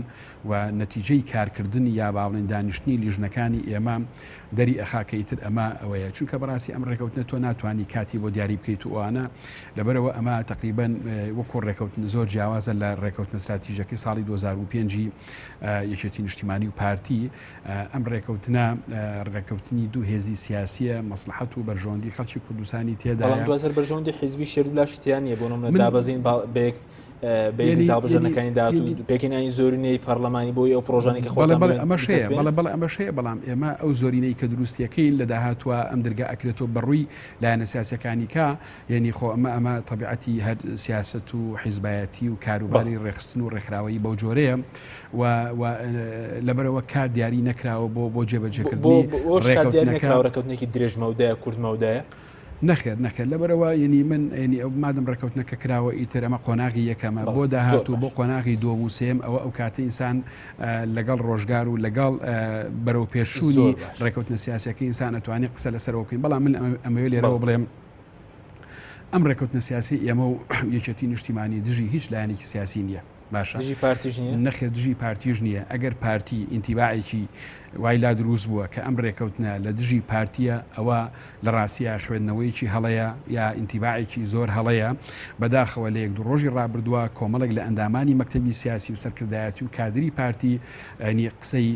و نەتیجەی کارکردن یا با بڵێین دانیشتنی لیژنەکانی ئێمە دەری ئەخا کە ئیتر ئەمە ئەوەیە چونکە بەڕاستی ئەم ڕێکەوتنە تۆ ناتوانانی کاتی بۆ دیاری بکەیت و ئەوانە لەبەرەوە ئەمە تقریبن وەکو ڕێکەوتن زۆر جیاوازە لە ڕێکەوتنە استراتیژەکەی ساڵی 2005 یەکێتی نیشتیمانی و پارتی ئەم ڕێکەوتنە ڕێکەوتنی دوو هێزی سیاسیە مەسلحەت و بەرژەوەندی خەڵکی کوردستانی تێدا دواتر بەرژەوەندی حیزبی شێردولاش تیانە بۆ نمونە دابەزین بێک هەڵبژاردنەکانی داهاتوو پێکهێنانی زۆرینەی پەرلەمانی بۆی ئەو پرۆژانەی کە خۆتان بەڵێ ئەمەش هەیە بەڵێ بەڵێ ئەمەش هەیە بەڵام ئێمە ئەو زۆرینەی کە دروستیەکەین لە داهاتووە ئەم درگا ئەکرێتەوە بەڕووی لایەنە سیاسەکانی کا یعنی خۆ ئەمە ئەمە تەبیعەتی هەر سیاست و حیزبایەتی و کاروباری ڕێخستن و ڕێکخراوەیی بەو جۆرەیە و لەبەرەوە کات دیاری نەکراوە بۆ بۆ جێبەجێکردنی ڕێکەوتنەکە ڕێکەوتنێکی درێژمەودایە کورتمەودایە نەخێر نەخێر لەبەرئەوە یەنی من یەنی ئەو مادەم ڕێکەوتنەکە کراوە ئیتر ئەمە قۆناغی یەکەمە بۆ داهاتوو بۆ قۆناغی دووەم و سێم ئەوە ئەو کاتە ئینسان لەگەڵ ڕۆژگار و لەگەڵ بەرەو پێشچوونی ڕێکەوتنە سیاسەکە ئینسان ئەتوانێت قسە لەسەرەوە بکەین بەڵام من ئەمەوێ لێرەوە بڵێم ئەم ڕێکەوتنە سیاسی ئێمە و یەکێتی نیشتیمانی دژی هیچ لایەنێکی سیاسی نییە. باشە دژی پارتیش نییە؟ نەخێر دژی پارتیش نییە ئەگەر پارتی ئینتیباعێکی وای لا دروست بووە کە ئەم رێکەوتنە لە دژی پارتیە ئەوە لە ڕاستیا خوێندنەوەیەکی هەڵەیە یا ئینتیباعێکی زۆر هەڵەیە بەداخەوە لە یەک دوو ڕۆژی ڕابردووە کۆمەڵێک لە ئەندامانی مەکتەبی سیاسی و سەرکردایەتی و کادری پارتی ینی قسەی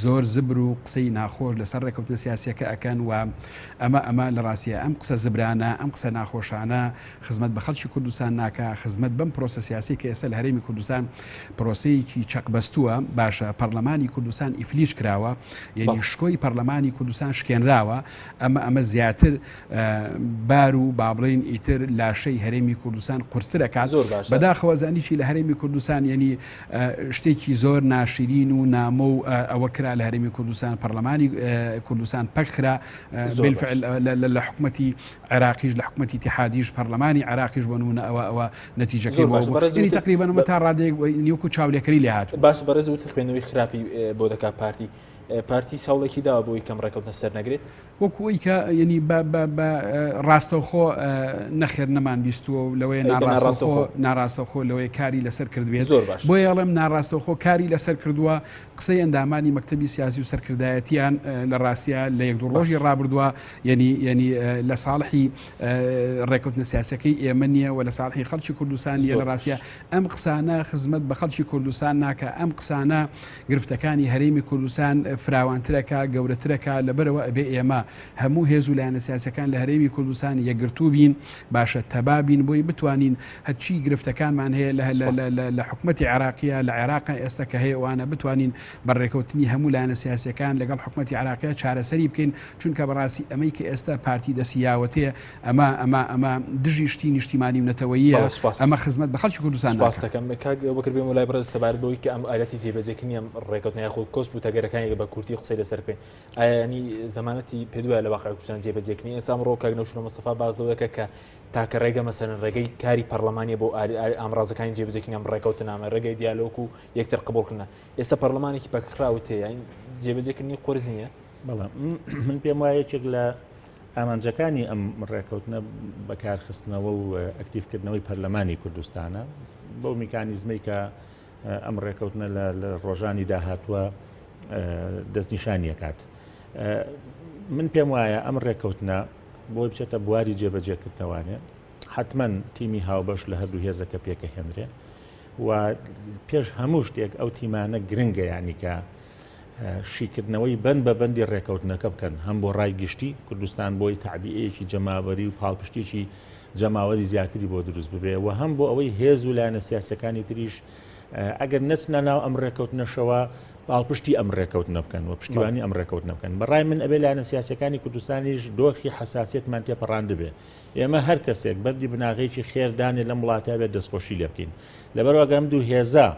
زۆر زبر و قسەی ناخۆش لەسەر ڕێکەوتنە سیاسیەکە ئەکەن و ئەمە ئەمە لە ڕاستیا ئەم قسە زبرانە ئەم قسە ناخۆشانە خزمەت بە خەڵکی کوردستان ناکا، خزمەت بەم پرۆسە سیاسیەی کە ئێستا لە هەرێمی کوردستان. کوردستان پرۆسەیەکی چەقبەستووە، باشە پەرلەمانی کوردستان ئیفلیج کراوە، یەنی شکۆی پەرلەمانی کوردستان شکێنراوە، ئەمە ئەمە زیاتر بار و با بڵێین ئیتر لاشەی هەرێمی کوردستان قورستر ئەکات. زۆر باشە. بەداخەوە زانی چی لە هەرێمی کوردستان یەنی شتێکی زۆر ناشرین و نامۆ و ئەوە کرا لە هەرێمی کوردستان، پەرلەمانی کوردستان پەک خرا، بالفعل لە حکومەتی عێراقیش لە حکومەتی ئیتیحادیش پەرلەمانی عێراقیش بۆ نمونە ئەوە ئەوە نەتیجەکەی بۆ بوو. تقریبا ئەمە تا ڕادەیەک نیوەکو چاولێکەری لێ هاتوو. باش بەڕێز وتت خوێندنەوەی خراپی بۆ دەکات پارتی، پارتی ساوڵێکی داوە بۆی کەم ڕێکەوتنە سەر نەگرێت؟ وەکو ئەوی کە یعنی بە ڕاستەوخۆ نەخێر نەمان بیستووە و لەوەیە ناڕاستەوخۆ ناڕاستەوخۆ لەوەیە کاری لەسەر کردبێت زۆر باش بۆیە ئەڵێم ناڕاستەوخۆ کاری لەسەر کردووە قسەی ئەندامانی مەکتەبی سیاسی و سەرکردایەتیان لە ڕاستیا لە یەک دوو ڕۆژی ڕابردووە یعنی یعنی لە ساڵحی ڕێکەوتنە سیاسەکەی ئێمە نییە و لە ساڵحی خەڵکی کوردستان نییە لە ڕاستیا ئەم قسانە خزمەت بە خەڵکی کوردستان ناکا، ئەم قسانە گرفتەکانی هەرێمی کوردستان فراوانترەکا، گەورەترەکا، لەبەرئەوە ئەبێ ئێمە هەموو هێز و لایەنە سیاسیەکان لە هەرێمی کوردستان یەکگرتوو بین، باشە تەبا بین بۆی بتوانین هەرچی گرفتەکانمان هەیە لە لە حکومەتی عێراقیە لە عێراقا ئێستا کە هەیە ئەوانە بتوانین بە ڕێکەوتنی هەموو لایەنە سیاسیەکان لەگەڵ حکومەتی عێراقیە چارەسەری بکەین، چونکە بەڕاستی ئەمەی کە ئێستا پارتی دەستی یاوەتێ ئەمە ئەمە ئەمە دژی شتی نیشتیمانی و نەتەوەییە، بەڵێ سوپاس. ئەمە خزمەت بە خەڵکی کوردستان سوپاس ناکا. دەکەم کاک ئەبوبەکر بێمەوە لای بەڕێز سەبارەت بەوەی کە ئەم ئالەتی جێبەجێکردنی ئەم ڕێکەوتنە یاخود کۆسپ و تەگەرەکانی بە کورتی قسەی لەسەر بکەین ئایا ینی زەمانەتی پێدوایە لە واقع کوردستان جێبەجێکردنی ئێستا ئەمڕۆ کاک نەوشیروان مستەفا باس لەوە دەکات کە تاکە ڕێگە مەسەلەن ڕێگەی کاری پەرلەمانیە بۆ ئامرازەکانی جێبەجێکردنی ئەم ڕێکەوتنامە ڕێگەی دیالۆک و یەکتر قبوڵکردنە ئێستا پەرلەمانێکی پەکخراوت هەیە یانی جێبەجێکردنی قورس نییە؟ بەڵێ من پێم وایە یەکێک لە ئامانجەکانی ئەم ڕێکەوتنە بەکارخستنەوە و ئەکتیڤکردنەوەی پەرلەمانی کوردستانە بەو میکانیزمەی کە ئەم ڕێکەوتنە لە ڕۆژانی داهاتووە دەستنیشانیەکات. من پێم وایە ئەم ڕێکەوتنە بۆی بچێتە بواری جێبەجێکردنەوانێ حتمما تیمی هاوبەش لە هەردوو هێزەکە پێکەهێنرێ و پێش هەموو شتێک ئەو تیمانە گرنگە یانی کە شیکردنەوەی بەند بە بەندی ڕێکەوتنەکە بکەن هەم بۆ ڕای گشتی کوردستان بۆی تەعبیئەیەکی جەماوەری و پاڵپشتێکی جەماوەری زیاتری بۆ دروست ببێ و هەم بۆ ئەوەی هێز و لایەنە سیاسەکانی تریش ئەگەر نەچنە ناو ئەم ڕێکەوتنەشەوە پاڵپشتی ئەم ڕێکەوتنە بکەن و پشتیوانی ئەم ڕێکەوتنە بکەن بەڕای من ئەبێ لایەنە سیاسەکانی کوردستانیش دۆخی حساسیەتمان تێپەڕاندبێ ئێمە هەر کەسێک بەردی بناغەیەکی خێر دانێ لەم وڵاتە بێت دەستخۆشی لێ بکەین لەبەرئەوە ئەم دوو هێزە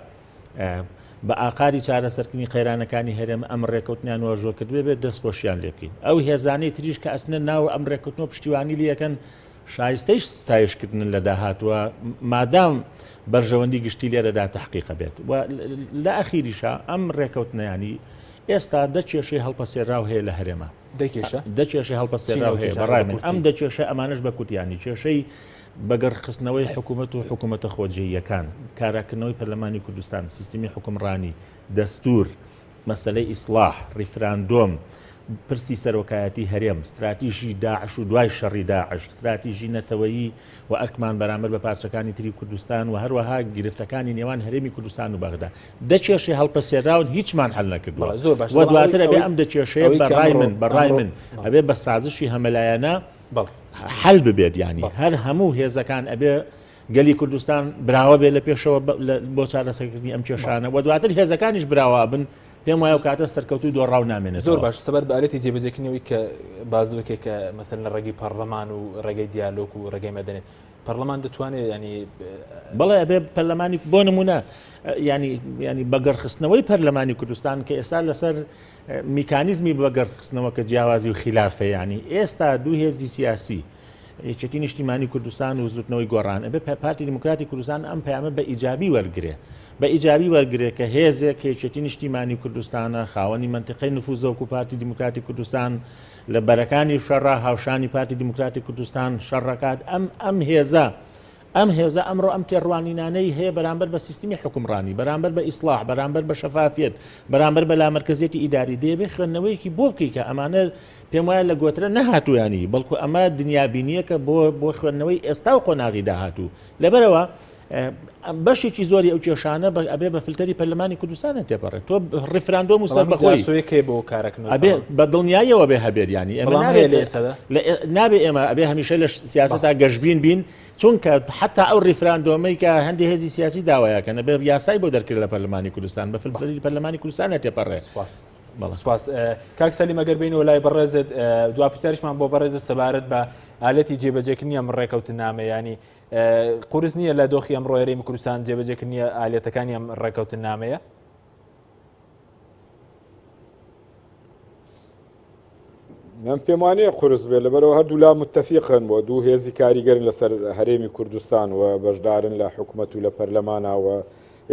بە ئاقاری چارەسەرکردنی قەیرانەکانی هەرێم ئەم ڕێکەوتنیان واژۆ کردبێ بێت دەستخۆشیان لێ بکەین ئەو هێزانەی تریش کە ئەچنە ناو ئەم ڕێکەوتنەوە پشتیوانی لەکەن شایستەیش ستایشکردن لە داهاتوە مادام بەرژەوەندی گشتی لێرەدا تحقیقە بێت و لە ئەخیریشا ئەم ڕێکەوتنیانی ئێستا دە کێشەی هەڵپەسێراو هەیە لە هەرێمە دە کێشە؟ دە کێشەی هەڵپەسێراو هەیە بەڕای من ئەم دە کێشە ئەمانەش بە کورتیانی کێشەی بەگەڕخستنەوەی حکوومەت و حکوومەتە خۆجێیەکان، کاراکردنەوەی پەرلەمانی کوردستان، سیستمی حوکمڕانی، دەستوور، مەسەلەی ئیسڵاح، ڕیفراندۆم، پرسی سەرۆکایەتی هەرێم، ستراتیژی داعش و دوای شەڕی داعش، ستراتیژی نەتەوەیی و ئەرکمان بەرامبەر بە پارچەکانی تری کوردستان و هەروەها گرفتەکانی نێوان هەرێمی کوردستان و بەغدا. دە کێشەی هەڵپەسێراون هیچمان حەل نەکردووە. زۆر باشە. و دواتر ئەبێ ئەم دە کێشەیە بە ڕای من، بە ڕای من ئەبێ بە سازشی هەمەلایەنە حەل ببێت یانی هەر هەموو هێزەکان ئەبێ گەلی کوردستان براوە بێ لە پێشەوە بۆ چارەسەرکردنی ئەم کێشانە و دواتر هێزەکانیش براوە بن پێم وایە کاتە سەرکەوتوو دۆڕاو نامێنێت زۆر باش سەبەر بە ئالەتی جێبەجێکردنەوەی کە باز دەکەی کە مەسەلەن لە ڕێگەی پەرلەمان و ڕێگەی دیالۆک و ڕێگەی مەدەنێت پەرلەمان دەتوانێت ینی بەڵێ ئەبێ پەرلەمانی بۆ نمونە ینی ینی بەگەڕخستنەوەی پەرلەمانی کوردستان کە ئێستا لەسەر میکانیزمی بەگەڕخستنەوە کە جیاوازی و خیلافە ینی ئێستا دوو هێزی سیاسی یەکێتی نیشتیمانی کوردستان و زوتنەوەی گۆڕان ئەبێ پارتی دیموکراتی کوردستان ئەم پەیامە بە ئیجابی وەرگێ بە ئیجابی وەرگێ کە هێزێک کە یەکێتی نیشتیمانی کوردستانە خاوەنی منتیقی نفوزەوەکو پارتی دیموکراتی کوردستان لە بەرەکانی شەڕا هاوشانی پارتی دیموکراتی کوردستان شەڕەکات ئەم ئەم هێزە ئەم هێزە ئەمڕۆ ئەم تێڕوانینانەی هەیە بەرامبەر بە سیستمی حوکمڕانی، بەرامبەر بە ئیسڵاح، بەرامبەر بە شەفافیەت، بەرامبەر بە لامەرکەزیەتی ئیداری، دەیەوێ خوێندنەوەیەکی بۆ بکەی کە ئەمانە پێم وایە لە گۆترە نەهاتوویانی، بەڵکو ئەمە دنیابینییەکە بۆ بۆ خوێندنەوەی ئێستا و قۆناغی داهاتوو. لەبەرئەوە بەشێکی زۆری ئەو کێشانە ئەبێ بە فلتەری پەرلەمانی کوردستانە تێپەڕێت تۆ ڕیفراندۆم و سەربەخۆی سوێکێ بۆ کارەکە ئەبێ بە دڵنیاییەوە بێ هەبێت ینی ئێمە نابێ ئێمە ئەبێ هەمیشە لە سیاسەتا گەشبین بین چونکە حتا ئەو ڕیفراندۆمەی کە هەندی هێزی سیاسی داوایەکەن ئەبێ یاسای بۆ دەرکرد لە پەرلەمانی کوردستان بە فلتەری پەرلەمانی کوردستانە تێپەڕێ سپاس. سپاس کاک سەلیم ئەگەر بینەوە لای بەڕێزت دوا پرسیاریشمان بۆ بەڕێزت سەبارەت بە ئالەتی جێبەجێکردنی ئەم ڕێکەوتنامە ینی قورس نییە لە دۆخی ئەمڕۆ هەرێمی کوردستان جێبەجێکردنی ئالەتەکانی ئەم ڕێکەوتنامەیە؟ من پێم وانەیە قورس بێت لەبەرەوە هەردوو لا متتەفیقن بۆ دوو هێزی کاریگەرن لەسەر هەرێمی کوردستان و بەشدارن لە حکوومەت و لە پەرلەمانەوە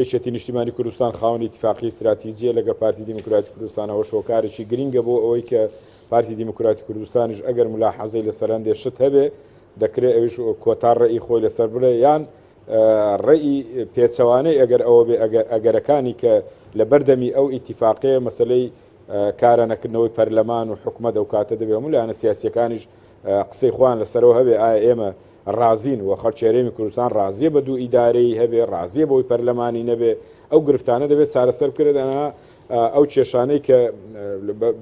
یەکێتی نیشتیمانی کوردستان خاوەنی ئیتیفاقی استراتیجیە لەگە پارتی دیموکراتی کوردستانەوە شۆکارێکی گرنگە بۆ ئەوەی کە پارتی دیموکراتی کوردستانیش ئەگەر ملاحەزەی لەسەر هەندێ شت هەبێ دەکرێت ئەویش کۆتا ڕێی خۆی لەسەر بڵێ یان ڕێی پێچەوانەی ئەگەر ئەوە بێ ئەگەرەکانی کە لە بەردەمی ئەو ئیتیفاقەیە مەسلەی کارە نەکردنەوەی پەرلەمان و حکومەت ئەو کاتە دەبێ هەموو لایەنە سیاسیەکانیش قسەی خۆیان لەسەرەوە هەبێ ئایا ئێمە ڕازین و خەڵکی هەرێمی کوردستان ڕازیە بە دوو ئیدارەی هەبێ ڕازیە بۆی پەرلەمانی نەبێ ئەو گرفتانە دەبێت چارەسەر بکرێت ئەنا ئەو کێشانەی کە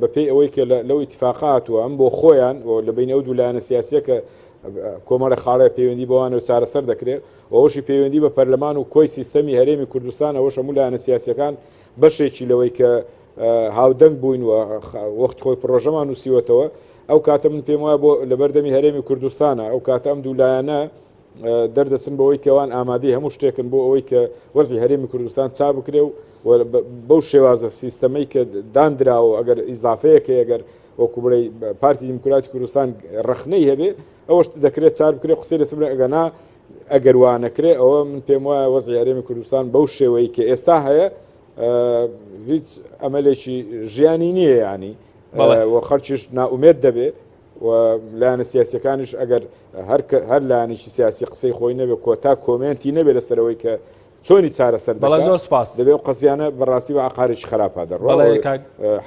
بەپێی ئەوەی کە لەو ئیتفاقا هاتووە ئەم بۆ خۆیان لە بین ئەو دوو لایەنە سیاسیە کە کۆمەڵە خاڵێ پەیوەندی بەوانە و چارەسەر دەکرێت ئەوەشی پەیوەندی بە پەرلەمان و کۆی سیستەمی هەرێمی کوردستان ئەوەش هەموو لایەنە سیاسیەکان بەشێکی لەوەی کە هاودەنگ بووین و وەخت خۆی پرۆژەمان نووسیوەتەوە ئەو کاتە من پێم وایە بۆ لەبەردەمی هەرێمی کوردستانە ئەو کاتە ئەم دوو لایەنە دەردەچن بەوەی کەوان ئامادەی هەموو شتێکن بۆ ئەوەی کە وەزی هەرێمی کوردستان چا بکرێ و بەو شێوازە سیستەمەی کە دانراوە ئەگەر ئیزافەیەکە ئەگەر وەکو بڵێ پارتی دیموکراتی کوردستان ڕەخنەی هەبێ ئەوەش دەکرێت چار بکرێ قسەی لەسەر بڵێ ئەگەنا ئەگەر وانەکرێ ئەوە من پێم وایە وەزعی هەرێمی کوردستان بەو شێوەی کە ئێستا هەیە هیچ ئەمەلێکی ژیانی نییە ینی و خەڵکیش نائومێد دەبێ و لایەنە سیاسەکانیش ئەگەر هەر لایەنێکی سیاسی قسەی خۆی نەبێ کۆتا کۆمێنتی نەبێ لەسەرەوەی کە چۆنی چارەسەر بەڵێ زۆر سپاس دەبێ و قەزیانە بەڕاستی بە عقارێکی خراپە دەڕۆ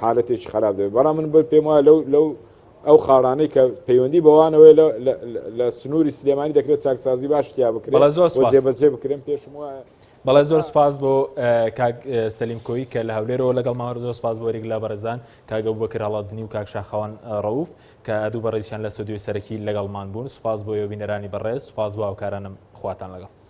حالەتێکی خراپ دەبێت بەڵام من بۆ پێم وایە لەو لەو ئەو خاڵانەی کە پەیوەندی بەوانەوەی لە سنووری سلێمانی دەکرێت چاکسازی باش تیا بکرێت زۆر جێبەجێ بکرێن پێشم وایە. بەڵێ زۆر سپاس بۆ کاک سەلیم کۆیی کە لە هەولێرەوە لەگەڵ ماوە زۆر سپاس بۆ ریک لە بەڕێزان کاک ئەبوبەکر هەڵەدنی و کاک شاخەوان ڕەوف کە دوو بەڕێزیان لە ستۆدیۆی سەرەکی لەگەڵمان بوون سپاس بۆ ئێوە بینەرانی بەڕێز سپاس بۆ هاوکارانم خواتان لەگەڵ.